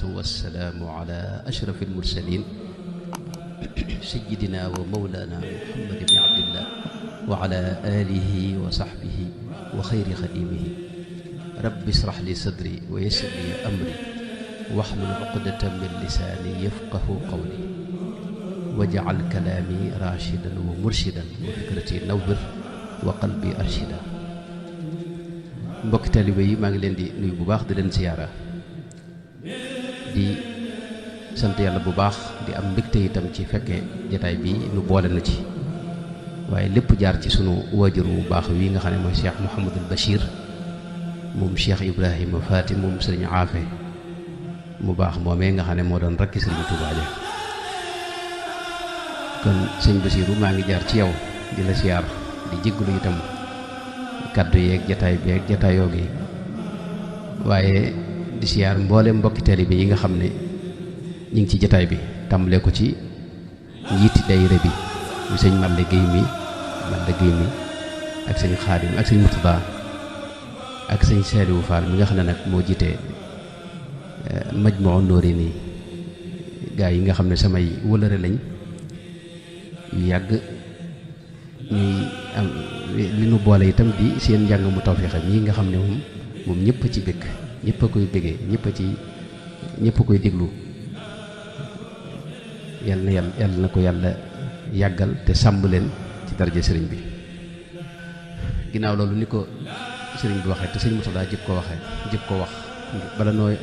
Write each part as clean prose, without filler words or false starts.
والسلام على أشرف المرسلين سيدنا ومولانا محمد بن عبد الله وعلى آله وصحبه وخير خديمه رب اشرح لي صدري ويسر لي أمري واحلل عقدة من لساني يفقه قولي واجعل كلامي راشدا ومرشدا وفكرتي نور وقلبي أرشدا. mbokk taalibe yi maa ngi leen di nuyu bu baax di leen siyaara di sant yàlla bu baax di am mbégte itam ci fekkee jataay bi nu boole na ci waaye lépp jaar ci sunu waajur bu baax wi nga xam ne mooy Cheikh Mouhamadul Bachir moom Cheikh Ibrahima Faati moom sëriñ Aafe mu baax moomee nga xam ne moo doon rakki sëriñ Tuubaa ja kon sëñ Basiiru maa ngi jaar ci yow di la siyaar di jéggulu itam kaddu yeeg jataay bi ak jataayoo gi waaye di siyaar mboolem mbokki taalibe yi nga xam ne ñu ngi ci jataay bi tàmbalee ko ci njiiti daayira bi mu sëñ Malle Guèye mi ak sëñ Xaadim ak sëñ Murtada ak sëñ Saliou Fall mi nga xam ne nag moo jiite Majmahun Nurayni gaa yi nga xam ne samay wëlëre lañ yu yàgg ñuy am li nu boole itam di seen njàng mu tawfeex ñi nga xam ne moom ñëpp ci bëgg ñëpp a koy bëggee ñëpp a koy déglu yàlla na ko yàlla yàggal te sàmm leen ci daraja sëriñ bi. ginnaaw loolu ni ko sëriñ bi waxee te sëñ Murtada jëkk ko wax bala nooy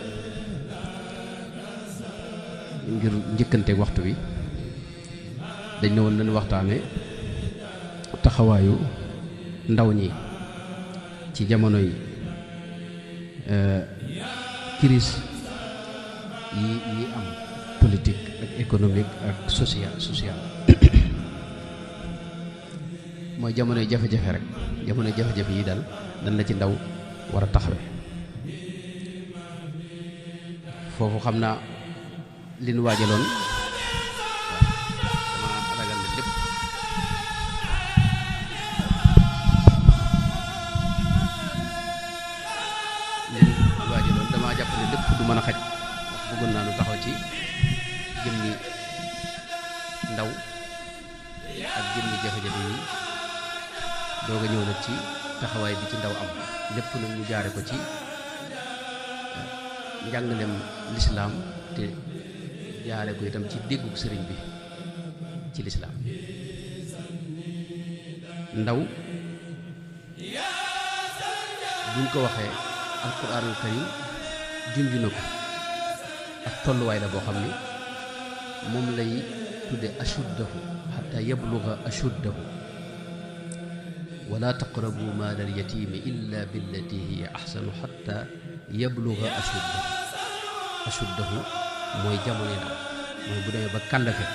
ngir njëkkante waxtu wi dañ ne woon nañu waxtaane taxawaayu ndaw ñi ci jamonoy crise yi am politique ak économique ak social mooy jamonoy jafe-jafe rek jamonoy jafe-jafe yi daal dan la ci ndaw war a taxawe foofu xam naa li nu waajaloon mën a xaj bëggoon naa lu taxaw ci jëmmi ndaw ak jëmmi jafe-jafe yi doog a ñëw nag ci taxawaay bi ci ndaw am lépp nag ñu jaare ko ci njàngalem lislaam te jaare ko itam ci déggug sëriñ bi ci lislaam. ndaw buñ ko waxee alquraanul karim junj na ko ak tolluwaay la boo xam ni moom lay tudde ashuddahu xatta yabluga ashuddahu wala taqrabu maala alyatimi illa billati hiya axsanu xatta yabluga ashuddahu mooy jamono ndaw mooy bu demee ba kàllafe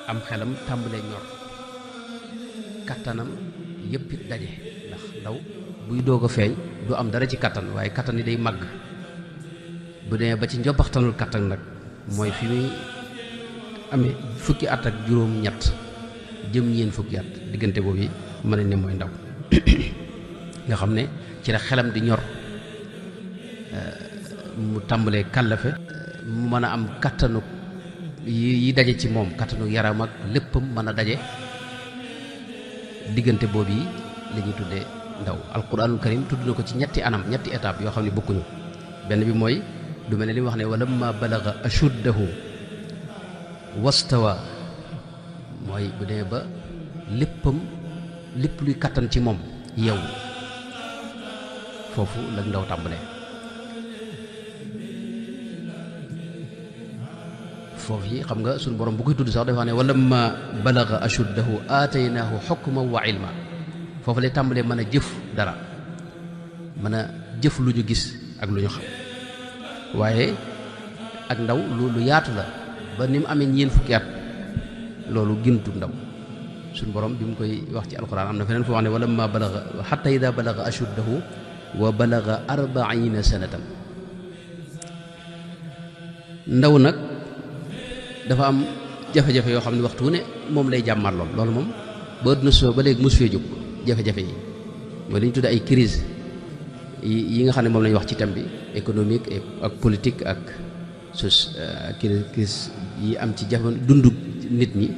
am xelam tàmbalee ñor kattanam yëpp it daje ndax ndaw buy doog a feeñ du am dara ci kattan waaye kattan yi day màgg bu demee ba ci njobbaxtanul kattan nag mooy fi muy amee fukki at ak juróom-ñett jëm ñeen fukki at diggante boobu mën nañ ne mooy ndaw nga xam ne ci la xelam di ñor mu tàmbalee kàllafe mu mën a am kattanu yi daje ci moom kattanu yaram ak léppam mën a daje diggante boobu yi la ñuy tuddee ndaw. alquranul karim tudd na ko ci ñetti anam ñetti étape yoo xam ne bokkuñu benn bi mooy du mel ne li mu wax ne walamma balaga ashuddahu wastawa mooy bu demee ba lépp luy kattan ci moom yow foofu la ndaw tàmbalee. foofu yi xam nga suñu borom bu koy tudd sax dafa ne walamma balaga ashuddahu aataynaahu xukman wa ilma foofu lay tàmbalee mën a jëf dara mën a jëf lu ñu gis ak lu ñu xam waaye ak ndaw lu yaatu la ba ni mu amee ñeen fukki at loolu gintu ndaw suñu borom bi mu koy wax ci alquran am na feneen foo wax ne walamma balaga xatta ida balaga ashuddahu wa balaga 40 sanatan ndaw nag dafa am jafe-jafe yoo xam ne waxtu ne moom lay jàmmar loolu moom ba àdduna soo ba léegi mosu fee jóg jafe-jafe yi mooy li ñu tudde ay crise yi nga xam ne moom lañu wax ci thème bi économique ak politique ak crise yi am ci jamono dundu nit ñi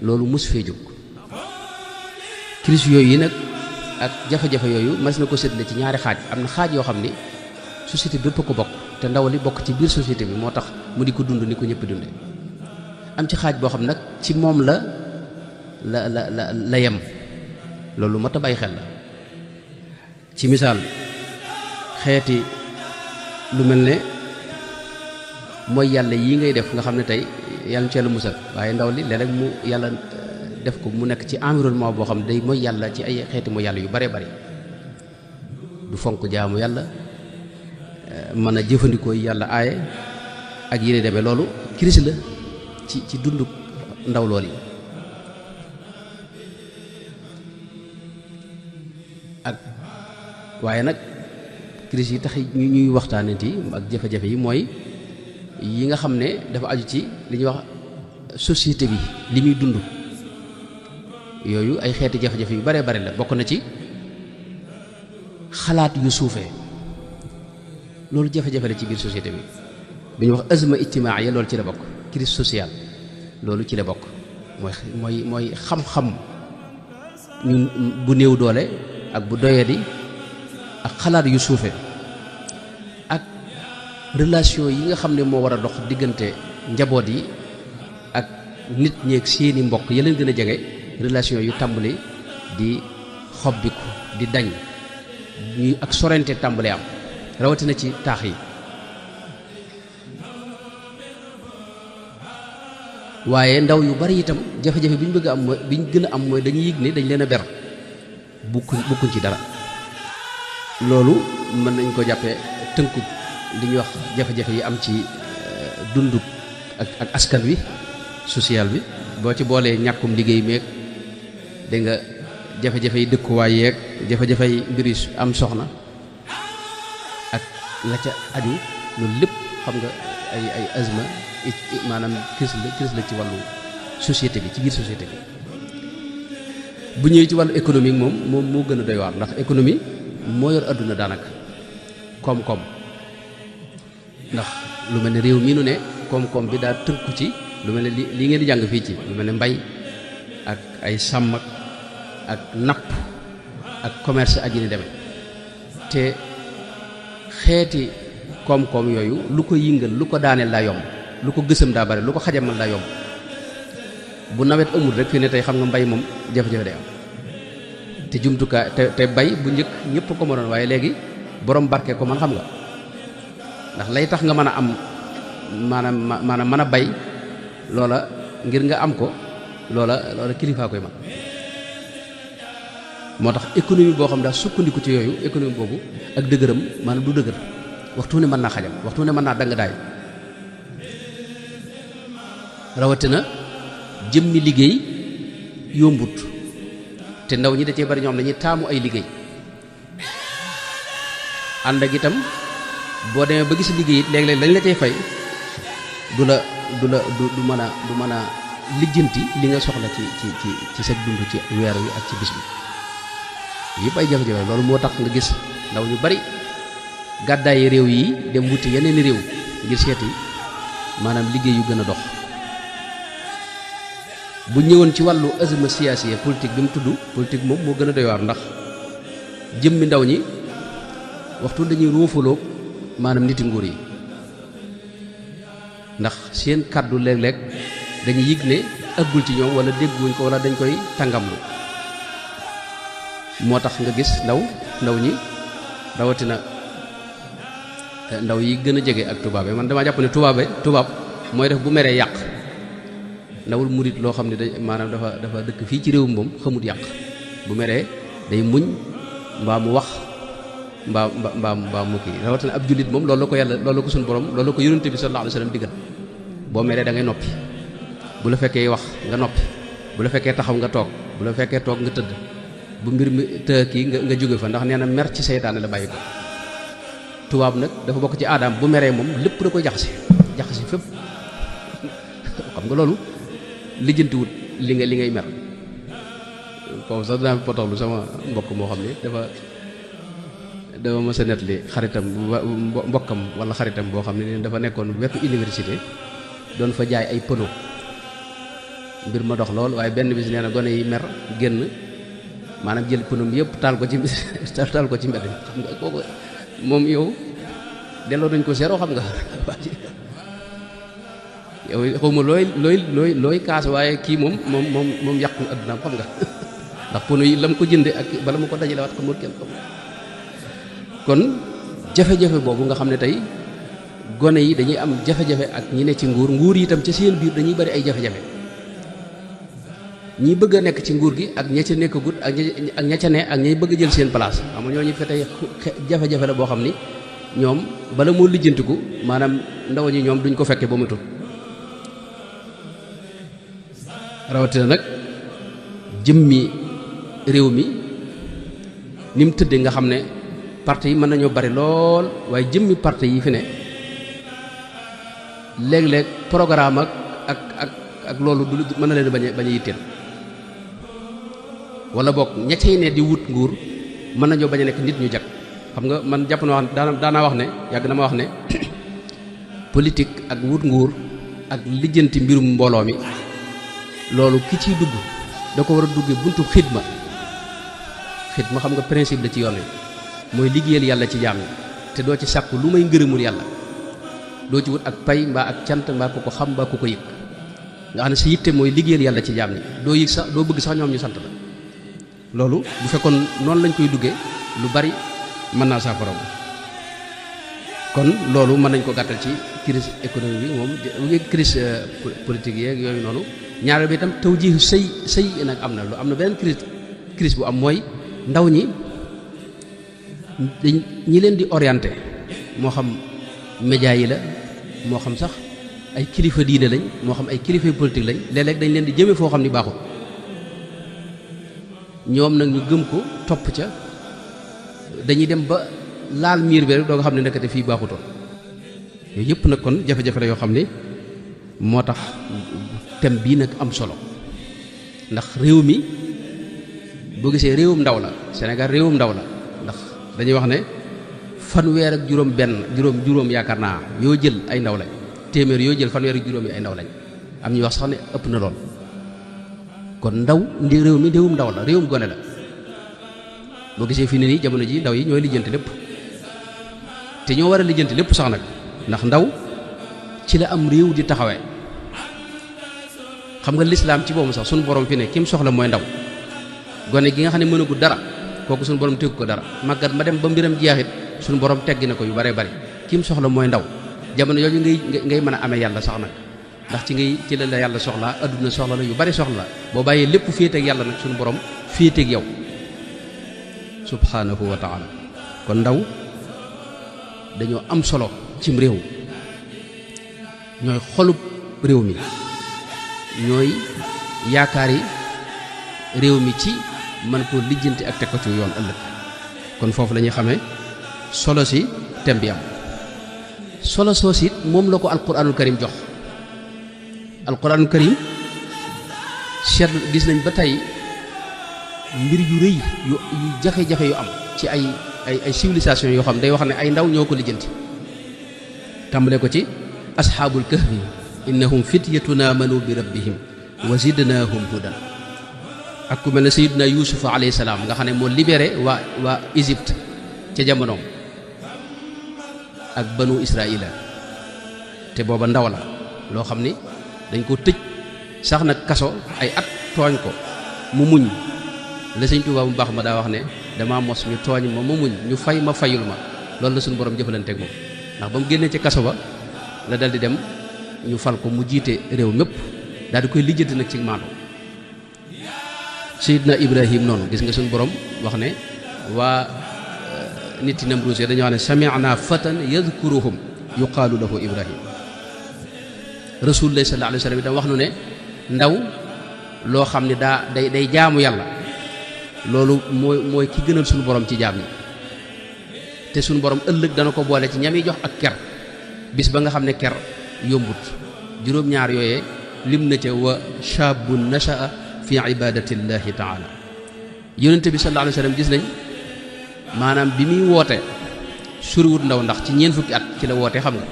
loolu mos fee jóg. crise yooyu yi nag ak jafe-jafe yooyu mas na ko séddale ci ñaari xaaj. am na xaaj yoo xam ni société bépp ko bokk te ndaw li bokk ci biir société bi moo tax mu di ko dund ni ko ñëpp dunde am ci xaaj boo xam nag ci moom la yem. loolu mat a bàyyi xel la. ci misaal xeeti lu mel ne mooy yàlla yi ngay def nga xam ne tey yàlla ci yàlla musal waaye ndaw li léeg-léeg mu yàlla def ko mu nekk ci environnement boo xam ne day mooy yàlla ci ay xeeti mooy yàlla yu bare bari du fonk jaamu yàlla mën a jëfandikoo yàlla aaye ak yéene demee loolu crise la ci dundu ndaw lool yi. ak waaye nag crise yi tax ñuy waxtaanati ak jafe-jafe yi mooy yi nga xam ne dafa aju ci li ñuy wax société bi li muy dund yooyu ay xeeti jafe-jafe yu bare bare la. bokk na ci xalaat yu suufee loolu jafe-jafe la ci biir société bi ñuy wax azma ijtimaaiya loolu ci la bokk. crise sociale loolu ci la bokk mooy xam-xam ñun bu néew doole ak bu doyadi ak xalaat yu suufe ak relation yi nga xam ne moo war a dox diggante njaboot yi ak nit ñeeg seeni mbokk ya leen gën a jege relation yu tàmbali di xobbiku di dañ ñuy ak sorente tàmbali am rawatina ci taax yi. waaye ndaw yu bari itam jafe-jafe bi ñu bëgg a am mooy bi ñu gën a am mooy dañuy yëg ne dañ leen a ber bukkuñ ci dara. loolu mën nañ ko jàppee tënku li ñuy wax jafe-jafe yi am ci dundu ak askan wi social bi boo ci boolee ñàkkum liggéey meeg dégg nga jafe-jafe yi dëkkuwaay yeeg jafe-jafe yi mbir yi am soxna ak la ca aju loolu lépp xam nga ay azma maanaam crise la ci wàllu société bi ci biir société bi. bu ñëwee ci wàllu économique moom moo gën a doy waar ndax économie moo yor adduna daanaka koom-koom ndax lu mel ne réew mii nu ne koom-koom bi daa tënku ci lu mel ne li ngeen di jàng fii ci lu mel ne mbay ak ay sàmm ak napp ak commerce ak yi ni demee te xeeti koom-koom yooyu lu ko yëngal lu ko daaneel daa yomb lu ko gësam daa bari lu ko xajamal daa yomb. bu nawet amul rek fii ne tey xam nga mbay moom jafe-jafe day am te jumtukaay te bay bu njëkk ñëpp ko mënoon waaye léegi borom barke ko man xam nga ndax lay tax nga mën a am maanaam mën a bay loola ngir nga am ko loola kilifaa koy man moo tax économie boo xam daa sukkandiku ci yooyu économie boobu ak dëgëram maanaam du dëgër waxtu ne mën naa xajam waxtu ne mën naa dang daay rawatina jëmmi liggéey yombut te ndaw ñi da cee bari ñoom dañuy taamu ay liggéey ànd ak itam boo demee ba gis liggéey it léeg-léeg lañ la cay fay du mën a lijjanti li nga soxla ci sa dund ci weer wi ak ci bis bi yëpp ay jafe-jafe loolu moo tax nga gis ndaw ñu bari gàddaayi réew yi dem wuti yeneen réew ngir seeti maanaam liggéey yu gën a dox. bu ñëwoon ci wàllu azma siyaasiya politique bi mu tudd politique moom moo gën a doy waar ndax jëmmi ndaw ñi waxtu dañuy roofaloo maanaam niti nguur yi ndax seen kàddu léeg-léeg dañuy yëg ne ëggul ci ñoom wala dégguñ ko wala dañ koy tàngamlu moo tax nga gis ndaw ñi rawatina ndaw yi gën a jege ak tubaabe man dama jàpp ne tubaab mooy def bu meree yàq ndawul murit loo xam ne maanaam dafa dëkk fii ci réewum moom xamut yàq bu meree day muñ mbaa mu wax mbaa mu kii rawatina ab jullit moom loolu la ko yàlla loolu la ko suñu borom loolu la ko yonent bi sallallahu alayhi wasallam diggal boo meree da ngay noppi bu la fekkee wax nga noppi bu la fekkee taxaw nga toog bu la fekkee toog nga tëdd bu mbir mi të kii nga jóge fa ndax nee na mer ci seytaane la bàyyi ko tubaab nag dafa bokk ci aadaam bu meree moom lépp da koy jaxase fépp xam nga loolu lijjantiwut li ngay mer foofu sax dinaa potoxlu sama mbokk moo xam ne dama mës a nettali xaritam mbokkam wala xaritam boo xam ne dafa nekkoon wetu université doon fa jaay ay pneu mbir ma dox lool waaye benn bis nee na gone yi mer génn maanaam jël pneu yëpp taal ko ci taal ko ci mbedd mi xam nga kooku moom yow delloo nañ ko zéro xam nga yow xawma looy kaas waaye kii moom yàqu addunaam xam nga ndax pneu yi la mu ko jënde ak bala mu ko dajale waat xamul kenn xam kon jafe-jafe boobu nga xam ne tey gone yi dañuy am jafe-jafe ak ñi ne ci nguur yi itam ci seen biir dañuy bari ay jafe-jafe ñi bëgg a nekk ci nguur gi ak ña ca nekkagut ak ña ca ne ak ñay bëgg a jël seen place xam nga ñooñu fe tey jafe-jafe la boo xam ni ñoom bala moo lijjantiku maanaam ndaw ñi ñoom duñ ko fekke ba mu tut rawatina nag jëmmi réew mi ni mu tëddee nga xam ne parti yi mën nañoo bari lool waaye jëmmi parti yi fi ne léeg-léeg programme ak loolu du mën na leen bañ a yitteel wala boog ña cay ne di wut nguur mën nañoo bañ a nekk nit ñu jag xam nga man jàpp na wax daanaa wax ne yàgg na ma wax ne politique ak wut nguur ak lijjanti mbirum mbooloo mi loolu ki ciy dugg da ko war a duggee buntu xidma xam nga principe la ci yoon wi mooy liggéeyal yàlla ci jaam ñi te doo ci sàkku lu may ngërëmul yàlla doo ci wut ak pay mbaa ak cant mbaa ku ko xam mbaa ku ko yëg nga xam ne sa yitte mooy liggéeyal yàlla ci jaam ñi doo yëg sax doo bëgg sax ñoom ñu sant la loolu bu fekkoon noonu lañ koy duggee lu bari mën naa saafara kon loolu mën nañ ko gàttal ci crise économique bi moom crise politique yeeg yooyu noonu ñaareel bi itam taw ji sëy nag am na beneen crise bu am mooy ndaw ñi ñi leen di orienté moo xam média yi la moo xam sax ay kilifa diine lañ moo xam ay kilifa politique lañ léeg-léeg dañ leen di jëme foo xam ni baaxul ñoom nag ñu gëm ko topp ca dañuy dem ba laal miir bi rek doo nga xam ne nekkate fii baaxutoon yooyu yëpp nag kon jafe-jafe la yoo xam ne moo tax thème bii nag am solo ndax réew mi boo gisee réewum ndaw la Sénégal réewum ndaw la ndax dañuy wax ne fanweer ak juróom yaakaar naa yoo jël ay ndaw lañ téeméer yoo jël fanweer ak juróom yi ay ndaw lañ am ñuy wax sax ne ëpp na lool kon ndaw réew mi réewum ndaw la réewum gone la boo gisee fii ne nii jamono ji ndaw yi ñooy lijjanti lépp te ñoo war a lijjanti lépp sax nag ndax ndaw ci la am réew di taxawee xam nga lislaam ci boobu sax suñu borom fi ne kim soxla mooy ndaw gone gi nga xam ne mënagu dara kooku suñu borom tegu ko dara màggat ma dem ba mbiram jeexit suñu borom teggi na ko yu bare bari kim soxla mooy ndaw jamono yooyu ngay mën a amee yàlla sax nag ndax ci la yàlla soxlaa adduna soxla la yu bari soxla la boo bàyyee lépp féeteeg yàlla nag suñu borom féeteeg yow subhanahu wa taala kon ndaw dañoo am solo cim réew ñooy xolub réew mi ñooy yaakaari réew mi ci mën koo lijjanti ak teg ko ci yoon ëllëg kon foofu la ñuy xamee solo si thème bi am solo soos it moom la ko alquranul karim jox alquranul karim seet gis nañ ba tey mbir yu rëy yu jafe-jafe yu am ci ay civilisation yoo xam day wax ne ay ndaw ñoo ko lijjanti tàmbale ko ci asxaabul kahfi innahum fityatun amanu bi rabbihim wa zidnahum hudan ak ku mel ne sayyidina yuusufa alayhi salaam nga xam ne moo libéré waa Égypte ca jamonoom ak banu israila te booba ndaw la loo xam ni dañ ko tëj sax nag kaso ay at tooñ ko mu muñ la sëñ Tuubaa bu baax ma daa wax ne dama mos ñu tooñ ma muñ ñu fay ma fayul ma loolu la suñu borom jëfalanteeg moom ndax ba mu génnee ci kaso ba la dal di dem ñu fal ko mu jiite réew mépp daal di koy lijjanti nag ci maandu Seydina Ibrahim noonu gis nga suñu borom wax ne waa nit yi Namruus dañoo wax ne sami'na fatan yadhkuruhum yuqaalu lahu Ibrahim Rasulullah sallallahu alayhi wa sallam itam wax nu ne ndaw loo xam ne day jaamu yàlla loolu mooy ki gënal suñu borom ci jaam ñi te suñu borom ëllëg dana ko boole ci ñami jox ak ker bis ba nga xam ne ker yombut juróom-ñaar yooyee lim na ca wa shaabun nasha'a fi ibadatillahi taala yonente bi sallallahu alayhi wa sallam gis nañ maanaam bi muy woote suriwut ndaw ndax ci ñeent fukki at ci la woote xam nga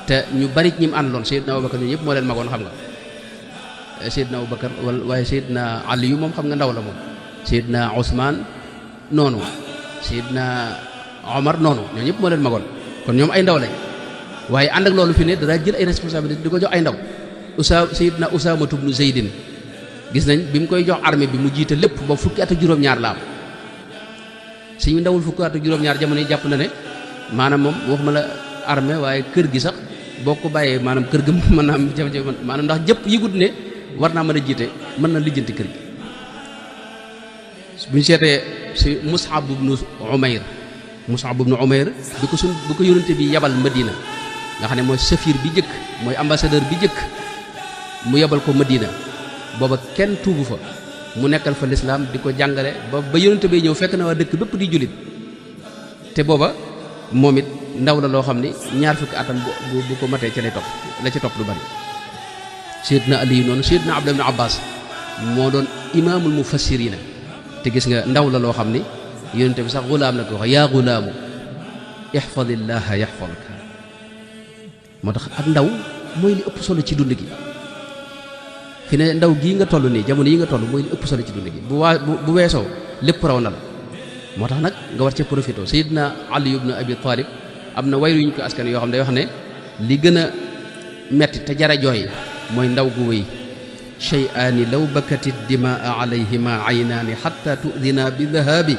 te ñu bari ñi mu àndaloon Seydina Abubakar ñun ñëpp moo leen magoon xam nga Seydina Abubakar waaye Seydina Aliyu moom xam nga ndaw la moom Seydina Ousmane noonu Seydina Omar noonu ñoo ñëpp moo leen magoon kon ñoom ay ndaw lañ waaye ànd ak loolu fi ne dara jël ay responsabilité di ko jox ay ndaw Seydina Usaama ibnu Zaydin gis nañ bi mu koy jox armée bi mu jiite lépp ba fukki at ak juróom-ñaar la am suñu ndawul fukki at ak juróom-ñaar jamono yi jàpp na ne maanaam moom waxuma la armée waaye kër gi sax boo ko bàyyee maanaam kër ga mën naa am jafe-jafe maanaam ndax jëpp yëgut ne war naa mën a jiite mën na lijjanti kër gi bu ñu seetee si Mus'ab ibnu Umayr bi ko yónnante bi yabal Madina nga xam ne mooy safiir bi jëkk mooy ambassadeur bi jëkk mu yabal ko Madina booba kenn tuubu fa mu nekkal fa lislaam di ko jàngale ba yónnante bay ñëw fekk na waa dëkk bépp di jullit te booba moom it ndaw la loo xam ni ñaar fukki atam bu ko matee ca lay topp la ca topp lu bari Seydina Ali noonu Seydina Abdullah ibn Abbas moo doon imaamul mufassirina te gis nga ndaw la loo xam ni yónnante bi sax gulaam la ko wax yaa gulaamu ihfadillaha yahfadka moo tax ak ndaw mooy li ëpp solo ci dund gi fi ne ndaw gii nga toll nii jamono yi nga toll mooy li ëpp solo ci dund gi bu weesoo lépp raw na la moo tax nag nga war cee profité Seydina Ali ibn Abi Talib am na wayru ñu ko askan yoo xam ne day wax ne li gën a metti te jara jooy mooy ndaw gu wéy shay'aani law bakati dimaa alayhima aynaani xatta tudina bi dahabi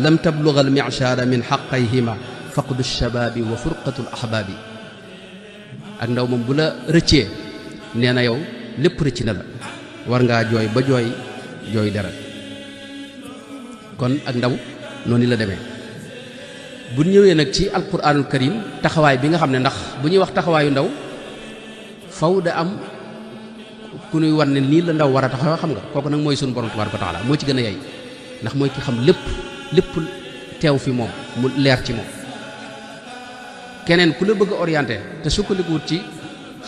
lam tabluga al mi'shara min xaqayhima faqdu shababi wa furqatu al ahbaabi ak ndaw moom bu la rëccee nee na yow lépp rëcc na la war ngaa jooy ba jooy dara kon ak ndaw noonu la demee bu ñëwee nag ci alquranul karim taxawaay bi nga xam ne ndax bu ñuy wax taxawaayu ndaw faw da am ku ñuy war ne nii la ndaw war a taxaw xam nga kooku nag mooy suñu borom tabaaraka wa taala moo ci gën a yey ndax mooy ki xam lépp teew fi moom mu leer ci moom keneen ku la bëgg a orienté te sukkandikuwut ci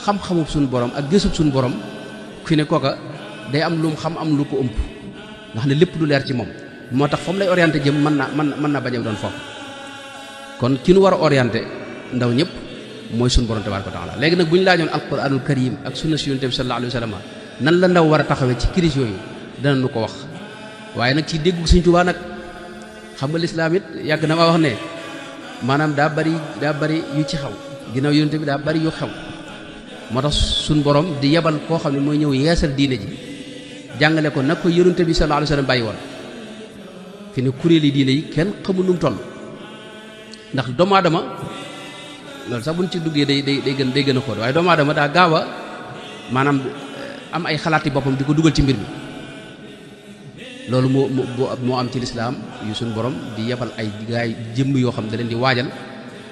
xam-xamub suñu borom ak gësub suñu borom fi ne kooka day am lu mu xam am lu ko ëmp nga xam ne lépp du leer ci moom moo tax fa mu lay orienté jëm mën na bañ a doon foofu kon ki nu war a orienté ndaw ñëpp mooy suñu borom tabaaraka wa taala léegi nag bu ñu laajoon alquranul karim ak sunna si yonent bi sallallahu alayhi wa sallam nan la ndaw war a taxawee ci crise yooyu dana nu ko wax waaye nag ci déggu Sëñ Tuubaa nag xam nga lislaam it yàgg na maa wax ne maanaam daa bari yu ci xaw ginnaaw yonent bi daa bari yu xew moo tax suñ borom di yebal koo xam ne mooy ñëw yeesal diine ji jàngale ko nag ko yonent bi sallallahu alayhi wa sallam bàyyi woon fi ne kuréeli diine yi kenn xamul nu mu toll ndax doomu aadama loolu sax buñ ci duggee day gën a xóot waaye doomu aadama daa gaaw a maanaam am ay xalaati boppam di ko dugal ci mbir mi loolu moo am ci lislaam yu suñ borom di yebal ay gaay jëmm yoo xam da leen di waajal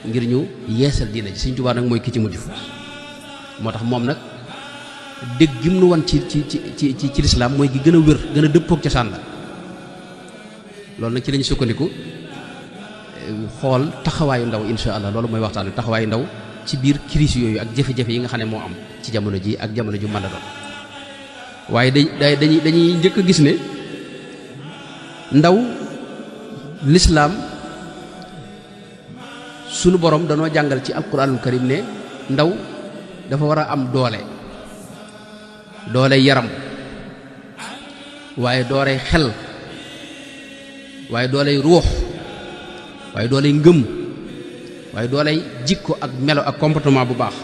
ngir ñu yeesal diine ji Sëñ Tuubaa nag mooy ki ci mujj moo tax moom nag dégg gi mu nu wan ci lislaam mooy gi gën a wér gën a dëppook cosaan la loolu nag ci lañu sukkandiku xool taxawaayu ndaw insha allah loolu mooy waxtaan taxawaayu ndaw ci biir crise yooyu ak jafe-jafe yi nga xam ne moo am ci jamono ji ak jamono ju mën a doon waaye dañuy njëkk a gis ne ndaw lislaam sunu borom danoo jàngal ci alquranul karim ne ndaw dafa war a am doole yaram waaye dooley xel waaye dooley ruux waaye dooley ngëm waaye dooley jikko ak melo ak comportement bu baax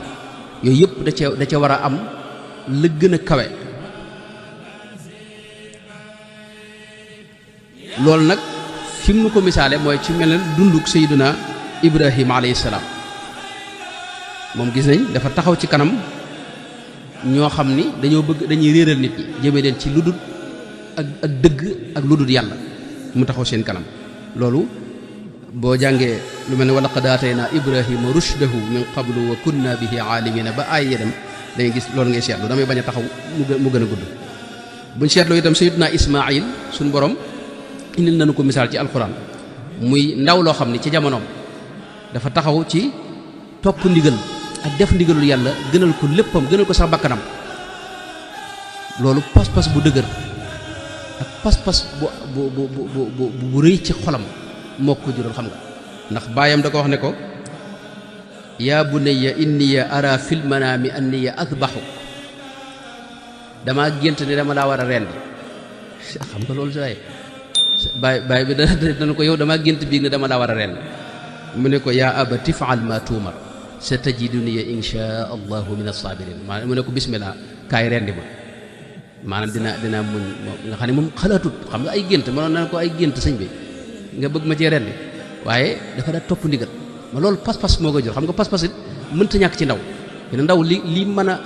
yooyu yëpp da ca war a am la gën a kawe loolu nag fi mu nu ko misaale mooy ci mel ne dunduk Seydina Ibrahima alayhi salaam moom gis nañ dafa taxaw ci kanam ñoo xam ni dañuy réeral nit ñi jëme leen ci lu dul ak dëgg ak lu dul yàlla mu taxaw seen kanam loolu boo jàngee lu mel ne wa laqad aataynaa Ibrahima rushdahu min qablu wa kunna bihi aalimina ba aay yedam dangay gis loolu ngay seetlu damay bañ a taxaw mu gën a gudd buñ seetloo itam Seydina Ismaayil suñ borom indil nañu ko misaal ci alxuraan muy ndaw loo xam ne ci jamonoom dafa taxaw ci topp ndigal ak def ndigalul yàlla gënal ko léppam gënal ko sax bakkanam loolu pas-pas bu dëgër ak pas-pas bu rëy ci xolam moo ko jural xam nga ndax baayam da ko wax ne ko yaa bunayya inniya ara fil manaami anniya adbaxu damaa gént ne dama laa war a rendi xam nga loolu saay baay bi dana ko yow damaa gént bii ne dama laa war a rendi mu ne ko yaa abati faal ma tuumar sa tajiduni insha allahu min as-sabirin maanaam mu ne ko bismillah kaay rendi ma maanaam dina muñ nga xam ne moom xalaatut xam nga ay gént mënoon na ko ay gént sëñ bi nga bëgg ma cee rendi waaye dafa daa topp ndigal ma loolu pas-pas moo koy jur xam nga pas-pas it mënta ñàkk ci ndaw ne ndaw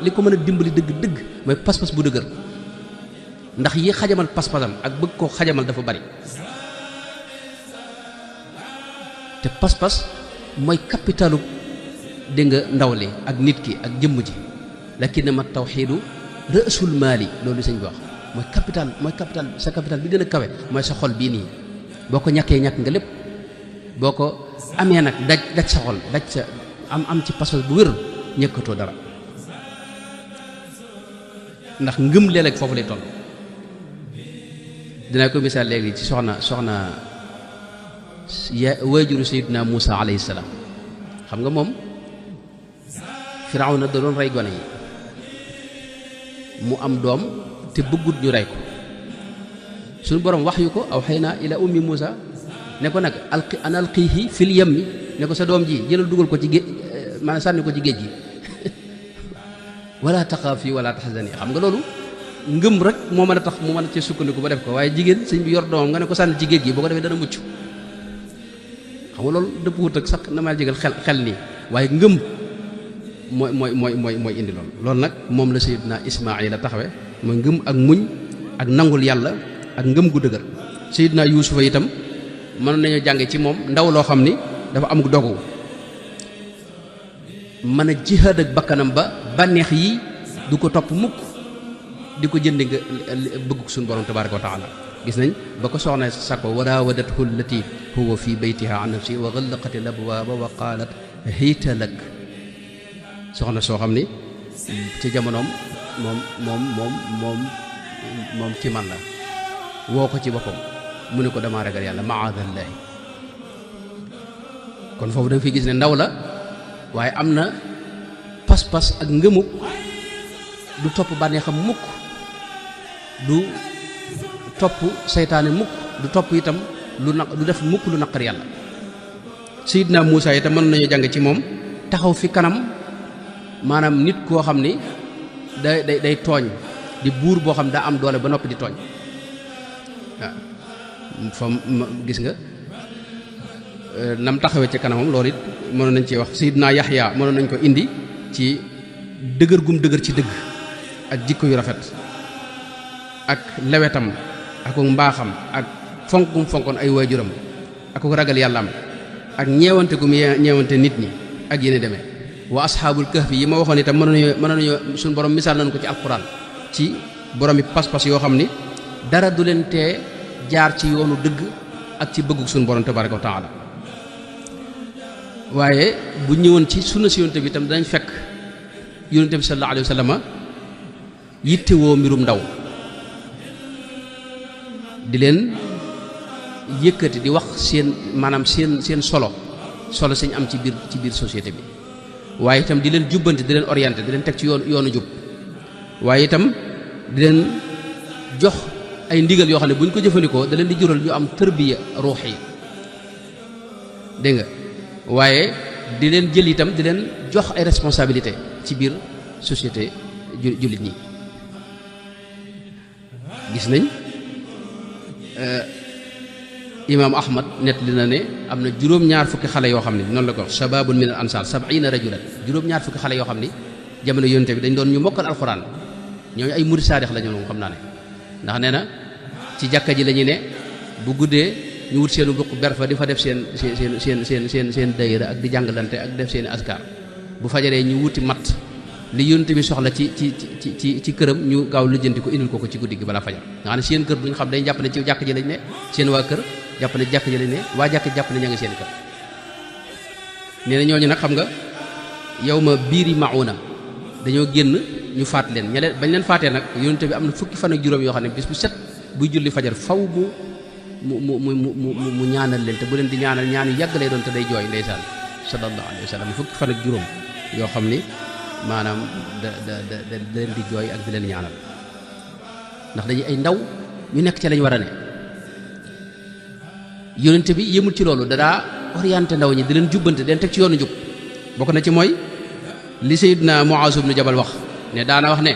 li ko mën a dimbali dëgg-dëgg mooy pas-pas bu dëgër ndax yi xajamal pas-pasam ak bëgg koo xajamal dafa bari te pas-pas mooy capitalu dégg nga ndaw li ak nit ki ak jëmm ji lakin ma tawxiidu rësul maali loolu sëñ bi wax mooy capital sa capital bi gën a kawe mooy sa xol bii nii boo ko ñàkkee ñàkk nga lépp boo ko amee nag daj sa xol daj sa am ci pas-pas bu wér ñëkkatoo dara ndax ngëm léeg-léeg foofu lay toll dinaa ko misaal léegi ci soxna waajuru sayyidina Muusa alayhi salaam xam nga moom Firawna da doon rey gone yi mu am doom te bëggut ñu rey ko suñu borom wax yu ko aw xëy naa ila ummi Muusa ne ko nag alqiihi fil yammi ne ko sa doom ji jëlal dugal ko ci géej maanaam sànni ko ci géej gi wala taxaafi wala taxzani xam nga loolu ngëm rek moo mën a tax mu mën a cee sukkandiku ba def ko waaye jigéen sëñ bi yor doomam nga ne ko sànni ci géej gi boo ko defee dana mucc xam nga loolu dëpp wut ak sax na maa jégal xel nii waaye ngëm mooy indi loolu nag moom la sayyidina Ismaayil a taxawe mooy ngëm ak muñ ak nangul yàlla ak ngëm gu dëgër sayyidina Yuusufa itam mën nañoo jànge ci moom ndaw loo xam ni dafa am dogu mën a jihaad ak bakkanam ba bànneex yi du ko topp mukk di ko jënd nga bëgg suñu borom tabaaraka wa taala gis nañ ba ko soxna sako wa raawadathu allati huwa fi baytiha an nafsi wa ghallaqat al abwaaba wa qaalat hayta lak soxna soo xam ni ci jamonoom moom ci man la woo ko ci boppam mu ne ko damaa ragal yàlla maadallaahi kon foofu da nga fi gis ne ndaw la waaye am na pas-pas ak ngëmuk du topp bànneexam mukk du topp seytaane mukk du topp itam du def mukk lu naqar yàlla Seydina Muusa itam mën nañu jàng ci moom taxaw fi kanam maanaam nit koo xam ni day tooñ di buur boo xam daa am doole ba noppi di tooñ waaw fa gis nga nam taxawee ci kanamam loolu it mënoon nañ ci wax Seydina Yaxya mënoon nañ ko indi ci dëgër gum dëgër ci dëgg ak jikko yu rafet ak lewetam ak mbaaxam ak fonk gum fonkoon ay waajuram ak ragal yàllaam ak ñeewante gum ñeewante nit ñi ak yéen demee wa asxaabul kahfi yi ma waxoon itam mën nañu suñu borom misaal nañ ko ci alquran ci boromi pas-pas yoo xam ni dara du leen tee jaar ci yoonu dëgg ak ci bëggu suñu borom tabaaraka wa taala waaye bu ñëwoon ci sunna si yonte bi itam danañ fekk yonte bi sallallahu alayhi wa sallam yittewoo mbirum ndaw di leen yëkkati di wax seen maanaam seen solo sañ am ci biir société bi waaye itam di leen jubbanti di leen orienté di leen teg ci yoonu jub waaye itam di leen jox ay ndigal yoo xam ne bu ñu ko jëfandikoo da leen di jural ñu am tërbiya ruuxi dégg nga waaye di leen jël itam di leen jox ay responsabilité ci biir société jullit ñi gis nañ imaam Ahmad nett li na ne am na juróom-ñaar fukki xale yoo xam ne noonu la ko wax shababun min al ansar 70 rajulan juróom-ñaar fukki xale yoo xam ni jamono yonte bi dañ doon ñu mokkal alxuraan ñooñu ay murid saadix la ñu moom xam naa ne ndax nee na ci jàkka ji la ñu ne bu guddee ñu wut seenu ruq ber fa di fa def seen dayira ak di jàngalante ak def seeni askar bu fajaree ñu wuti matt li yonte bi soxla ci këram ñu gaaw lijjanti ko indil ko ci guddi gi balaa fajar nga xam ne seen kër duñ xam dañ jàpp ne ci jàkk ji lañ ne seen waa kër jàpp ne jàkk ji lañ ne waa jàkk jàpp ne ña ngi seen kër nee na ñooñu nag xam nga yow ma biiri mauna dañoo génn ñu faat leen bañ leen faatee nag yonte bi am na fukki fan ak juróom yoo xam ne bis bu set buy julli fajar faw mu ñaanal leen te bu leen di ñaanal ñaan yu yàgg lay doon te day jooy ndeysaan sallallahu alayhi wa sallam fukki fan ak juróom yoo xam ni maanaam da leen di jooy ak di leen ñaanal ndax dañuy ay ndaw ñu nekk ci lañ war a ne yonent bi yëmul ci loolu dadaa orienté ndaw ñi di leen jubbante di leen teg ci yoonu njub bokk na ci mooy li Sayyidina Muaz ibn Jabal wax ne daana wax ne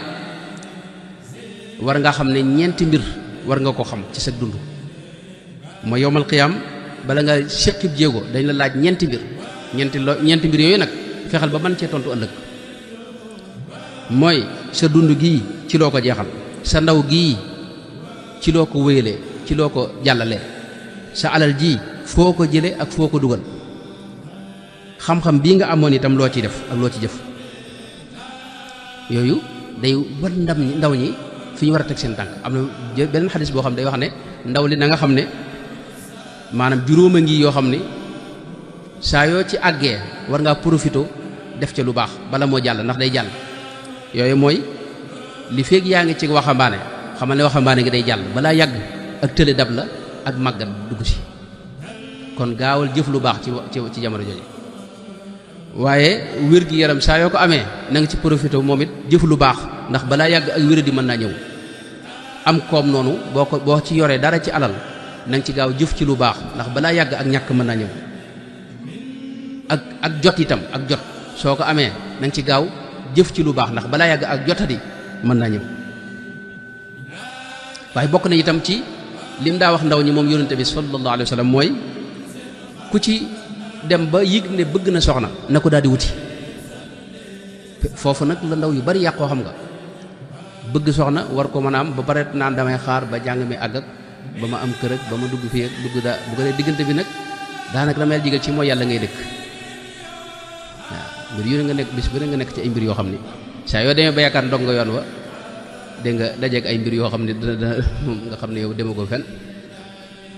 war nga xam ne ñeenti mbir war nga ko xam ci sa dund mooy yowmal qiyaam bala nga séqib jéego dañ la laaj ñeenti mbir ñeenti mbir yooyu nag fexeel ba mën cee tontu ëllëg mooy sa dund gii ci loo ko jeexal sa ndaw gii ci loo ko wéyalee ci loo ko jàllalee sa alal ji foo ko jële ak foo ko dugal xam-xam bii nga amoon itam loo ci def ak loo ci jëf yooyu day war ndaw ñi fi ñu war a teg seen tànk am na beneen xadis boo xam ne day wax ne ndaw li na nga xam ne maanaam juróom a ngi yoo xam ne saa yoo ci àggee war ngaa profité def ca lu baax bala moo jàll ndax day jàll yooyu mooy li feeg yaa ngi ci waxambaane xamal ne waxambaane ngi day jàll balaa yàgg ak tële dab la ak màggat dugg si kon gaawal jëf lu baax ci jamono jooju waaye wér gi yaram saa yoo ko amee na nga ci profité moom it jëf lu baax ndax balaa yàgg ak wér di mën naa ñëw am koom noonu boo ci yoree dara ci alal na nga ci gaaw jëf ci lu baax ndax balaa yàgg ak ñàkk mën naa ñëw ak jot itam ak jot soo ko amee na nga ci gaaw jëf ci lu baax ndax balaa yàgg ak jotadi mën naa ñëw waaye bokk na itam ci lim daa wax ndaw ñi moom yonente bi sallallahu alayhi wa sallam mooy ku ci dem ba yëg ne bëgg na soxna na ko daal di wuti foofu nag la ndaw yu bari yàqoo xam nga bëgg soxna war ko mën a am ba pare naan damay xaar ba jàng mi àgg ak ba ma am kër ak ba ma dugg fii ak dugg daa bu ko dee diggante bi nag daanaka damay jigal ci mooy yàlla ngay dëkk waaw mbir yu ne nga nekk bis bu ne nga nekk ci ay mbir yoo xam ni saa yoo demee ba yaakaar ndog nga yoon wa dégg nga dajeeg ay mbir yoo xam ne dana nga xam ne yow demagoo fenn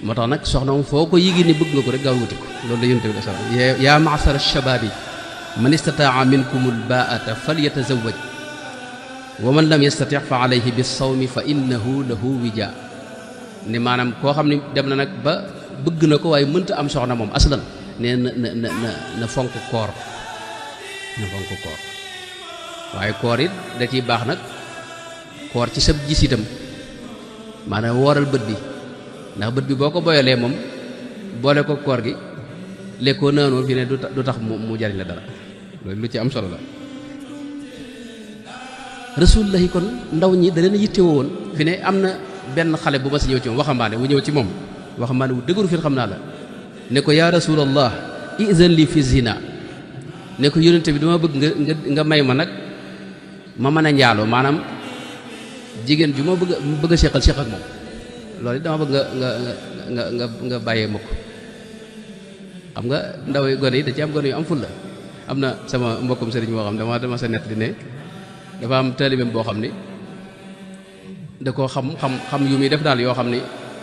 moo tax nag soxna moom foo ko yigi ni bëgg nga ko rek gaaw wuti ko loolu la yonent bi sallallahu alayhi wasallam yaa ma'shara ash-shababi man istataa minkumul baa'ata falyatazawwaj wa man lam yastati' fa alayhi bis-sawmi fa innahu lahu wija ne maanaam koo xam ne dem na nag ba bëgg na ko waaye mënta am soxna moom aslan ne na fonk koor na fonk koor waaye koor it da ciy baax nag koor ci sab gis itam maanaam wooral bët bi ndax bët bi boo ko boyalee moom boole ko koor gi lekkoo naanoo fi ne du tax mu jariñ la dara loolu lu ci am solo la rasulullahi kon ndaw ñi da leen yittewoo woon fi ne am na benn xale bu ma si ñëw ci moom waxambaane wu ñëw ci moom waxambaane wu dëgëru fi xam naa la ne ko yaa rasulallah izan li fi zina ne ko yonente bi dama bëgg nga may ma nag ma mën a njaaloo maanaam jigéen ju ma bëgg a seqal ak moom loolu it dama bëgg nga bàyyee ma ko xam nga ndaw yi gone yi da ci am gone yu am ful la am na sama mbokkum sëriñ moo xam dama sa nett di ne dafa am taalibeem boo xam ni da koo xam yu muy def daal yoo xam ni